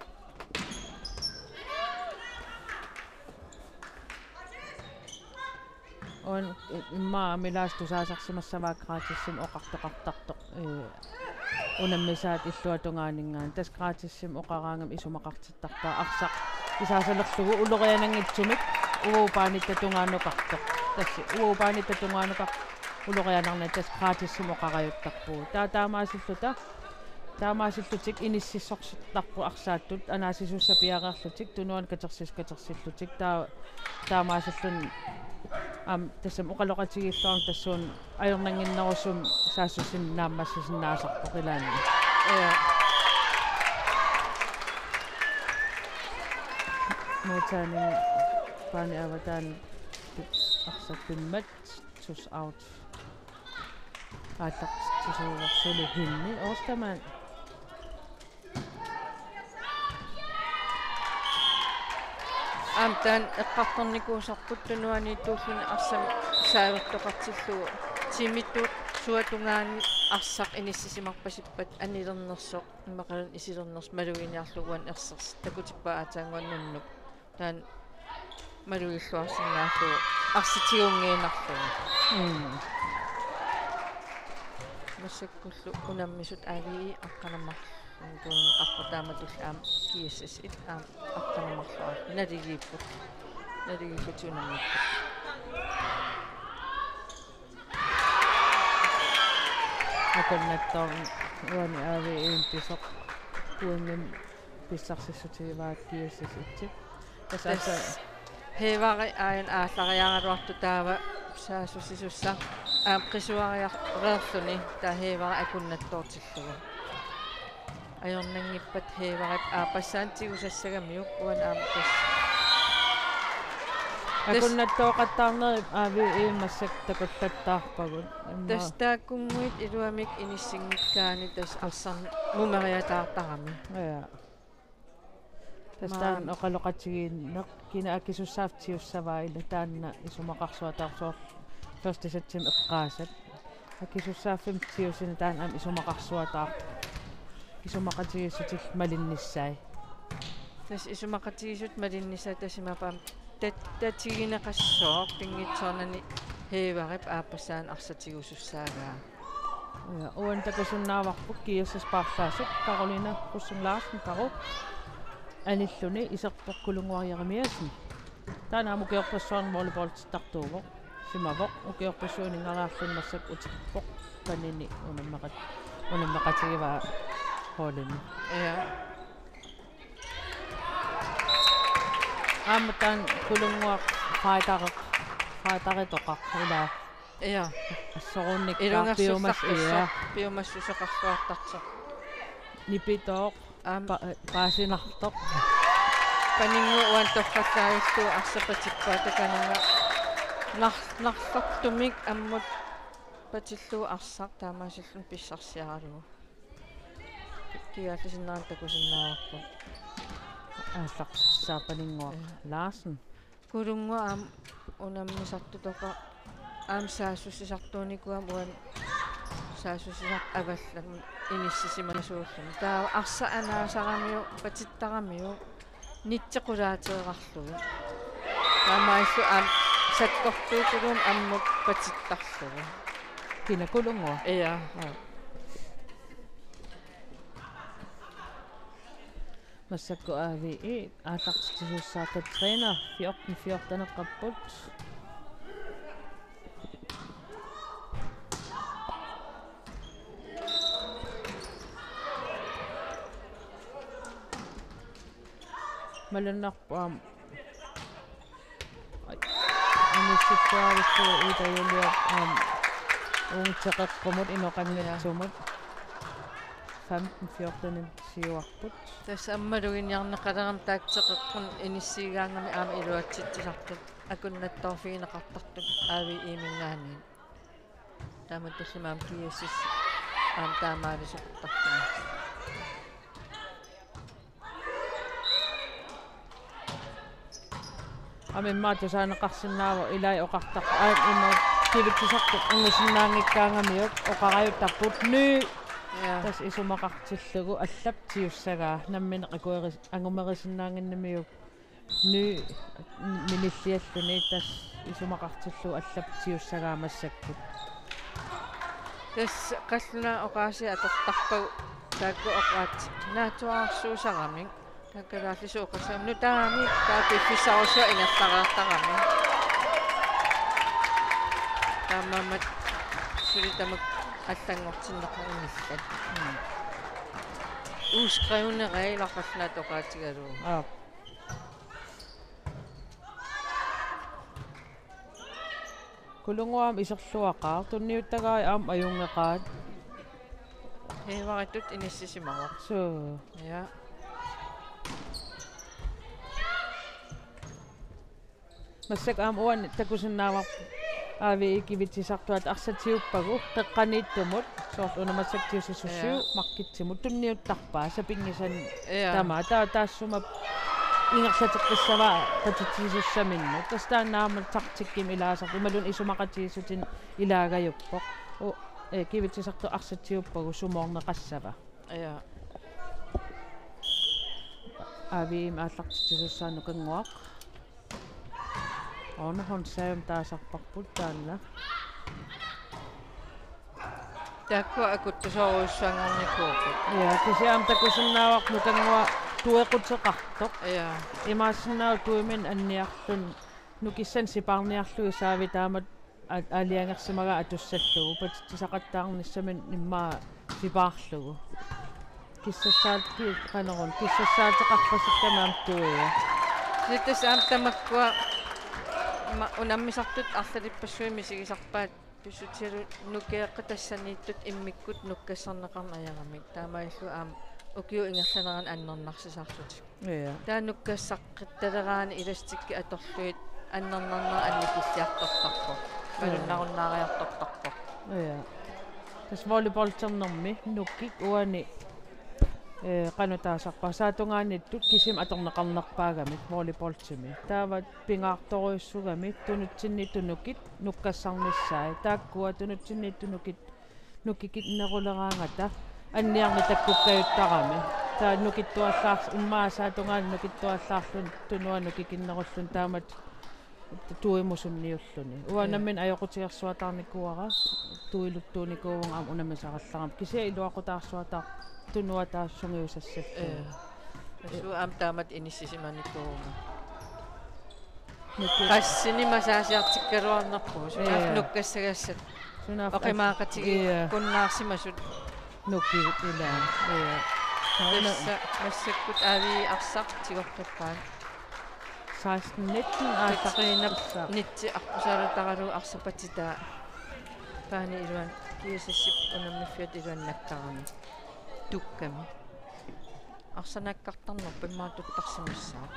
Uani immaqa amilaasa tusaasarsimassavaa gratissimik oqartoqartartoq, eh, unammisaat illuatungaaninngaanniit. Tassa gratissimik oqaraangami isumaqartittarpaa arsaq isaasalerlugu uloriananngitsumik uagut paanitta tungaanukartoq. Tassa uagut paanitta tungaanukartoq ulorianarnani tassa gratissimik oqarajuttarpugut. Taava taamaasilluta, taamaasillutik inississortarput arsaattut anaasisussat piareerlutik tunuani katersis-, katersillutik. Taava taamaasilluni aamma tassami oqaloqatigiilluarami tassuuna ajornannginnerusumik saassussineq naammassisinnaasarpoq ilaanni. Ja. Modtagning paani avataani arsaq pimmat tus out. Aallartitsisuuvoq suli Henni Ostermann. Aamma taanna eqqartornikuusarput tunuaniittuulluni arsaq saavertoqartillugu. Timitut Suatungaani arsaq inissisimarpasippat anilernersoq immaqaluunniit isilernersoq maluginiarlugu uani ersersi takutippaa aatsaannguaq nunnuk. Taanna malugilluarsinnaallugu arsaq tigunngiinnarlugu. Mm. Massakkullu unammisut A V E aqqaneq-marlunnik tunniussaqarpoq taamatullu aamma G S S-it aamma aqqaneq-marluk naligiipput. Naligiillutik unammipput. Akunnattoorneq uani A V E-mi pisoq. Q M-imi pissarsissutigivaat G S S-it. Tassa. Tassa Heevari aajuna aallariaraluartoq taava saassussisussaq aamma qisuariareerluni taava Heevari akunnattoortillugu. Ajornanngippat Heevarip aappassaanik tigusassagamiuk uani aamma tassa. Tassa. Akunnattooqattaarnerit A V E-mi massakkut takullattaarpagut. Immaqa. Tassa taakkunnguit iluamik inissinngikkaanni tassa arsaq mumeriataartarami. Ja. Tassa taanna oqaloqatigiinneq kina akisussaaffiussavaa ila taanna isumaqarsuataarsoq første sætimi eqqaasat. Akisussaaffimmi tigusineq taanna aamma isumaqarsuataartoq. Isumaqatigiissutillu malinnissaat. Tassa isumaqatigiissut malinnissaat tassa imaappoq aamma tat-, tatigineqassooq pinngitsoornani Heevarip aappassaanik arsaq tigusussaagaa. Ja, uani takusinnaavarput G S S paarlaasut Karoline Rosing Larsen, Karo, anilluni iserpoq Kulunnguaq Jeremiassen. Taanna aamma ukiorpassuarni volleyballittartuuvoq. Simavoq ukiorpassuit uninngariarluni massakkut utippoq panini unammeqat-, unammeqatigivaa holdimi. Ja. Aamma taanna Kulunnguaq fightereq-, fighteritoqaq ilaa. Ja. Assorunnikkaa piumas-, ja. Ilungersullaqqissoq, piumassuseqarluartartoq. Nipitooq. Aamma. Pa-, paasinartoq. Paninnguaq uani torrallaarlugu arsaq patippaa takanunga. Nar-, narlortumik ammut patillugu arsaq taamaasilluni pissarsiaralugu. Kigaallisinnerani takusinnaavarput. Aallartissaaq Paninnguaq. Ja. Larsen. Kulunnguaq aamma unammisartutoqaq aamma saassussisartuunikuugami uani saassussisartut avallammut inissisimasuulluni. Taava arsaq anaasaramiuk patittaramiuk nitsi qulaateerarlugu. Taamaalillutik aamma sakkortuutulumi ammut patittarlugu. Kina, Kulunnguaq? Ja. Ja. Massakkut A V E aallartitsisussaapput, træner fjorten fjorten-eqqapput. Malunnarpoq aamma. Ai. Inissikkuarussu Ida Juliap aamma uunga teqeqqumut inoqanngitsumut. Femten fjorten siuarput. Tassa aamma maluginiarneqalerami taakku teqeqqunut inissiigaangamik aamma iluatsitsisartut akunnattoorfigineqartartut A V E-minngaanniit. Taamatullu aamma G S S aamma taamaalisortarluni. Aamma immaqa tusaaneqarsinnaavoq ilai oqartarput. Aamma immaqa kivitsisartut angusinnaanngikkaangamiuk oqarajuttarput ny. Ja. Tassa isumaqartillugu allap tigussagaa nammineq akueris-, angumerisinnaannginnamiuk ny minillialluni tassa isumaqartillugu allap tigussagaa massakkut. Tassa qallunaat oqaasii atortarpagut taakku oqaatsit naatsuararsuusaramik. Taakkalaallisut oqassammut nutaamik taava piffissarujussuaq ingerlareertarami. Taamaammat suli tamakku allanngortinneqanngillat. Mm. Uskrevne regler qallunaat oqaatigalugu. Aap. Kulunnguaq aamma iserluaqaaq, tunniuttagaat aamma ajunngeqaat. Heevaritut inissisimavoq. Suu. Ja. Massakkut aamma uani takusinnaavarput A V E kivitsisartut arsaq tiguppagu qeqqaniittumut soorlu una massakkut tigusissusiu. Ja. Markitsimut tunniuttarpaa sapinngisannik. Ja. Tamaat taava taassuma ingerlateqqissavaa patitsisussaminnut. Tassa taanna aamma taktikkimik ilaasarpoq imaluunniit isumaqatigiissutinik ilaagajuppoq. U-, eh, kivitsisartut arsaatigiuppagu sumoorneqassava. Ja. A V M aallartitsisussaanut Nukannguaq. Aana Hornsaviup taasarparput taanna. Taakku akuttusoorujussuanngornikuupput. Ja, kisianni takusinnaavarput Nukannguaq tuequteqartoq. Ja. Imaassinnaavoq tuiminnik anniarluni nukissanik sipaarniarlugit Saavi taamatut a-, aalajangersimagaa atussallugu, patitsisaqattaarnissaminnut immaqa sipaarlugu. Kissassaat-, ki-, qanoruna, kissassaateqarpasikkami aamma tuia. Kisianni tassa aamma tamakkua ma-, unammisartut arlalippassuit misigisarpaat pissutigalugu nukeeqqat tassaniittut immikkut nukkassarneqarneq ajaramik. Taamaalilluni aamma ukiup ingerlanerani annernarsisaarlutik. Ja. Taava nukkassaqqittaleraanni elastikki atorlugit annernarneq annikilliartortarpoq. Ja. Malunnarunnaariartortarpoq. Ja. Tassa volleyballernermi nukik uani, eh, qanoq taasarpaat, saatungaaniittut kisimik atorneqarnerpaagamik volleyballermi. Taava pingaartorujussuugami tunutsinniittut nukit nukkassarnissaat. Taakkua tunutsinniittut nukit nukikinneruleraangata anniarneq takkukkajuttaramik. Taava nukittuallaar-, immaqa saatungaani nukittuallaarluni tunua nukikinnerulluni taamatut tuimut sunniulluni. Uanga, ja, nammineq ajoqutigersuataarnikuuara, tuiluttuunikuuvunga aamma unammisarallarama. Kisianni iluaqutaarsuataarpoq tunua taava sungiusassallugu. Ja. Tassa uanga aamma taamatut inissisimanikuuvunga. Nuki-, qassinik masaasiartikkaluarnerpugut. Sunaaffa, ja, nukkassagassat. Sunaaffa, oqimaaqatigiikkunnaarsimasut. Ja. Nuki ilaa. Ja. Tassa massakkut A V I arsaq tigortorpaat. Seksten nitten arsaq. Katrine Nitze aqqusaalataralugu arsaq patitaa. Paani iluan-, G S S-ip unammiffiata iluanni nakkarami. Tukkami. Arsaq nakkartarnerput immaqa tuttarsimassaaq.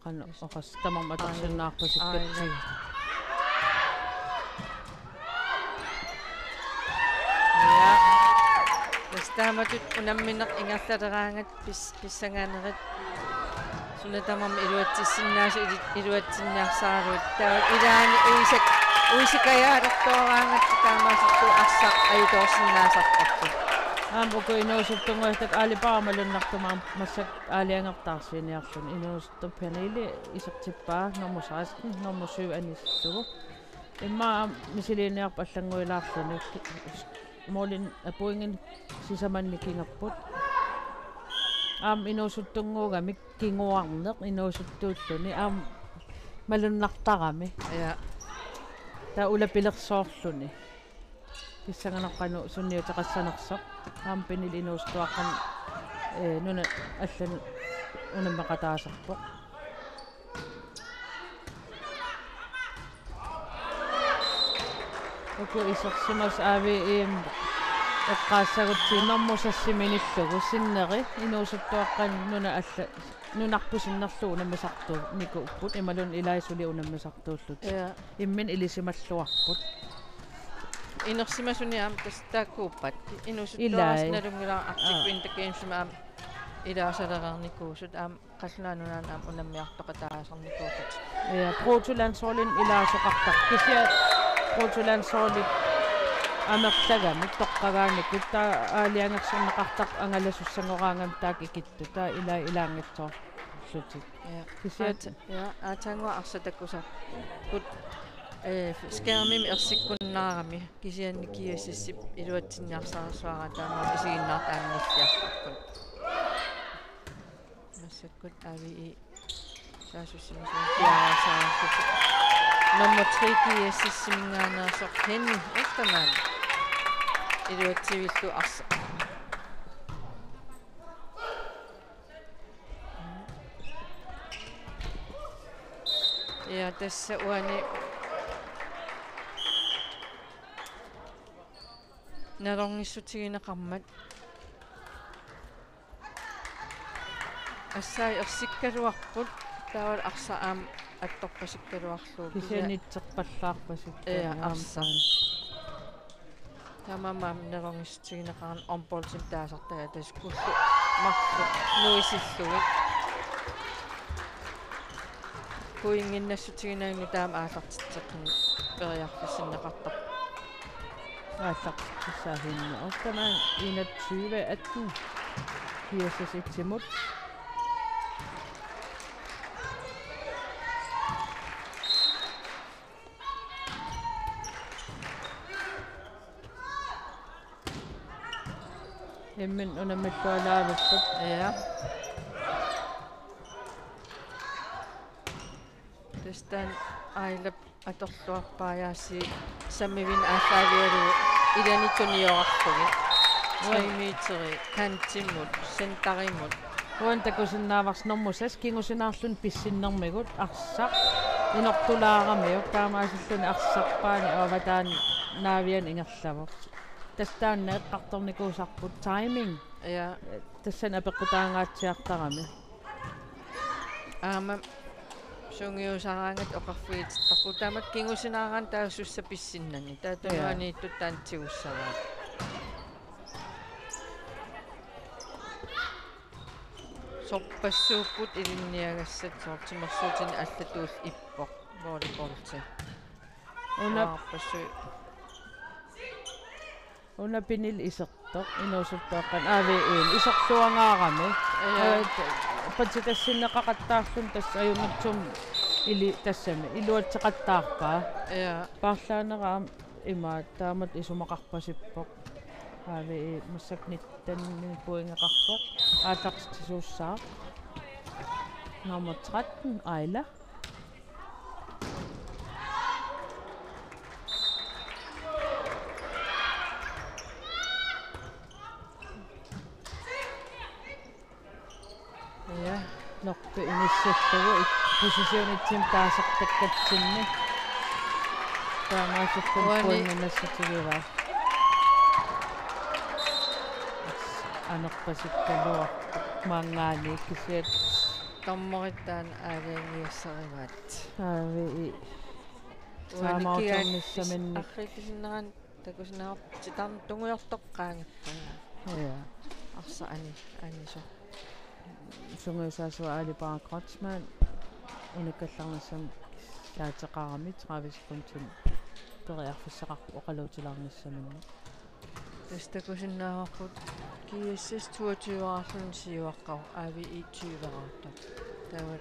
Qanoq oqas tamarmik atorsinnaarpasikkatsigu. Aajuna. Ja. Tassa taamatut unammineq ingerlaleraangat pis-, pissangaanerit suna tamarmi iluatsissinnaasut ili-, iluatsinniarsaraluit. Taava ilaanni uisak-, uisikajaalertooraangatta taamaasittuusoq arsaq ajutoorsinnaasarparput. Aamma uku inuusuttunnguit taakku aalipaamalunnartumik aamma massakkut aalajangertaarsiiniarluni inuusut- Pernille isertippaa nummer seksten, nummer syv anisillugu. Immaqa aamma misiliiniarput allannguilaarluni. Målin-, pointinik sisamanni kingapput. Aamma inuusuttunnguugami kinguarneq inuusuttuulluni aamma malunnartarami. Ja. Taava ulapilersoorluni. Pissanganaq qanoq sunniuteqassanersoq. Aamma Pernille inuusuttuaqqani, eh, nunat allanut unammeqataasarpoq. Uku isersimasut A V M eqqaassagutsigit nummer seks-iminillugu sinneri inuusuttuaqqani nunat allat nunarput sinnerlugu unammisartuunikuupput imaluunniit ilaat suli unammisartuullutik. Ja. Imminut ilisimalluarput. Inersimasuni aamma tassa taakkuuppat. Inuusuttuaraq. Ilai. Nalunngilara Arctic, aa, Winter Gamesimi aamma ilaasalereernikuusut aamma Qallunaat Nunaannut aamma unammiartoqataasarnikuusutit. Ja, bruttolandsholdinik ilaasoqartarput. Kisianni bruttolandsholdit amerlagamik toqqagaannikkut taava aalajangersorneqartarput angalasussanngoraagamik taakku ikittut. Taava ilai ilaanngitsoorlutik. Ja. Kisianni aat-, ja, aatsaannguaq arsaq takusarput, eh, skærmimi ersikkunnaarami. Kisianni G S S-ip iluatsinniarsarisuuara taamaammat isiginnaartut aamma nilliartarput. Massakkut A V I saassussimasumik piareersarlutik. Nummer tre G S S-iminngaanneersoq Henny Østermann. Iluatsivillugu arsaq. Ja, tassa uani nalornissutigineqarmat. Assai ersikkaluarput, taavalu arsaq aamma attorpasikkaluarlugu. Kisianni nitserpallaarpasikka. Ja, aamma arsaq. Taamaammat nalornissutigineqarmat omboltsimik taasartagaat tassa ullut marluk nuisillugit. Pointinnassutiginagu nutaamik aallartitseqqinnut periarfissinneqartarpoq. Aallartissaahinni. Ortamaan enogtyve atten. G S S et-imut. Imminut unammillualaavipput. Ja. Tassa taanna Ailap atorluarpaa, Jaasi Samivin aallaavigalugu ilani tunioraarlugit. Uan- Tre meteri kantimut, centerimut. Uani takusinnaavarsi normu seks kingusinaarluni pissinnermigut arsaq inortulaaramiuk, taamaasilluni arsarpaani avataani naaviani ingerlavoq. Tassa taanna eqqartornikuusarput timing. Ja. Tassani apeqqutaangaatsiartarami. Aamma sungiusaraangatta oqarfigitittarpugut. Taamatut kingusinaaraanni taava sussa pissinnani. Taava Ja. tunuaniittut taanna tigussavaat. Sorpassuupput ilinniagassat, soorlu timersuutinik allatuulli ippoq volleyballi. Una Sorpassuit. Una pinili isertoq, inuusuttuaqqat A V E-mi iserluangaarami. Ja. Ee, t-, patsitassinneqaqattaarluni tassa ajunngitsumik ili-, tassami iluatseqattaarpaa. Ja. Paarlaanera aamma imaattoq taamatut isumaqarpasippoq. A V E massakkut nitten pointeqarpoq. Aallartitsisuussaaq. Nummer tretten, Aila. Ja, Norpi inissillugu ik-, position et-imik taasartakkatsinni. Taamaasilluni Uani. pointit nassatigivaa. Anerpasikkaluarpoq maanngaanniit kisianni. Dommerit taanna aalajangigassarivaat. A V E. Uani Saamautornissaminnik. Kigaannis arriillisinnerani takusinnaavarput titarneq tungujortoq qaangerpaa. Ja. Arsaq ani-, anisoq. Sungiusaasuat Ali Bang Kreutzmann unikkallarnissamut kissaateqarami tredive sekundit periarfissaqarpoq oqaluutilaarnissaminnik. Tassa takusinnaavarput G S S toogtyve-raarluni siuaqqavoq, A V E tyve-raartoq. Taava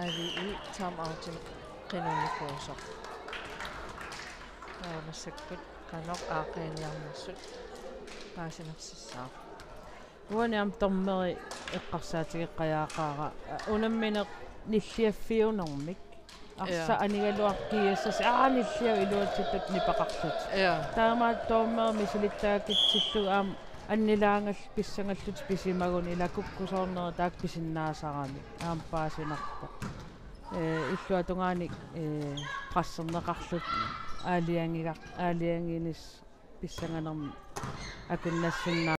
A V E timeoutinik qinunikuusoq. Taava massakkut qanoq aaqqiiniarnersut paasinersissaaq. Uani aamma dommeri eqqarsaatigeqqajaaqaara. Unammineq nilliaffiunermik. Arsa Ja. anigaluaq G S S, aa, nilliavut iluatsittut nipaqarlutik. Ja. Taamaattumik dommeri misilittagakitsillugu aamma annilaangallit pissangallutik pisimaguni ila kukkusoornerit taakku pisinnaasaramik aamma paasinarpoq. Ee, illuatungaani, ee, presserneqarlutik aalajangigaq-, aalajangiinissaq pissanganermik akunnassinnaavoq.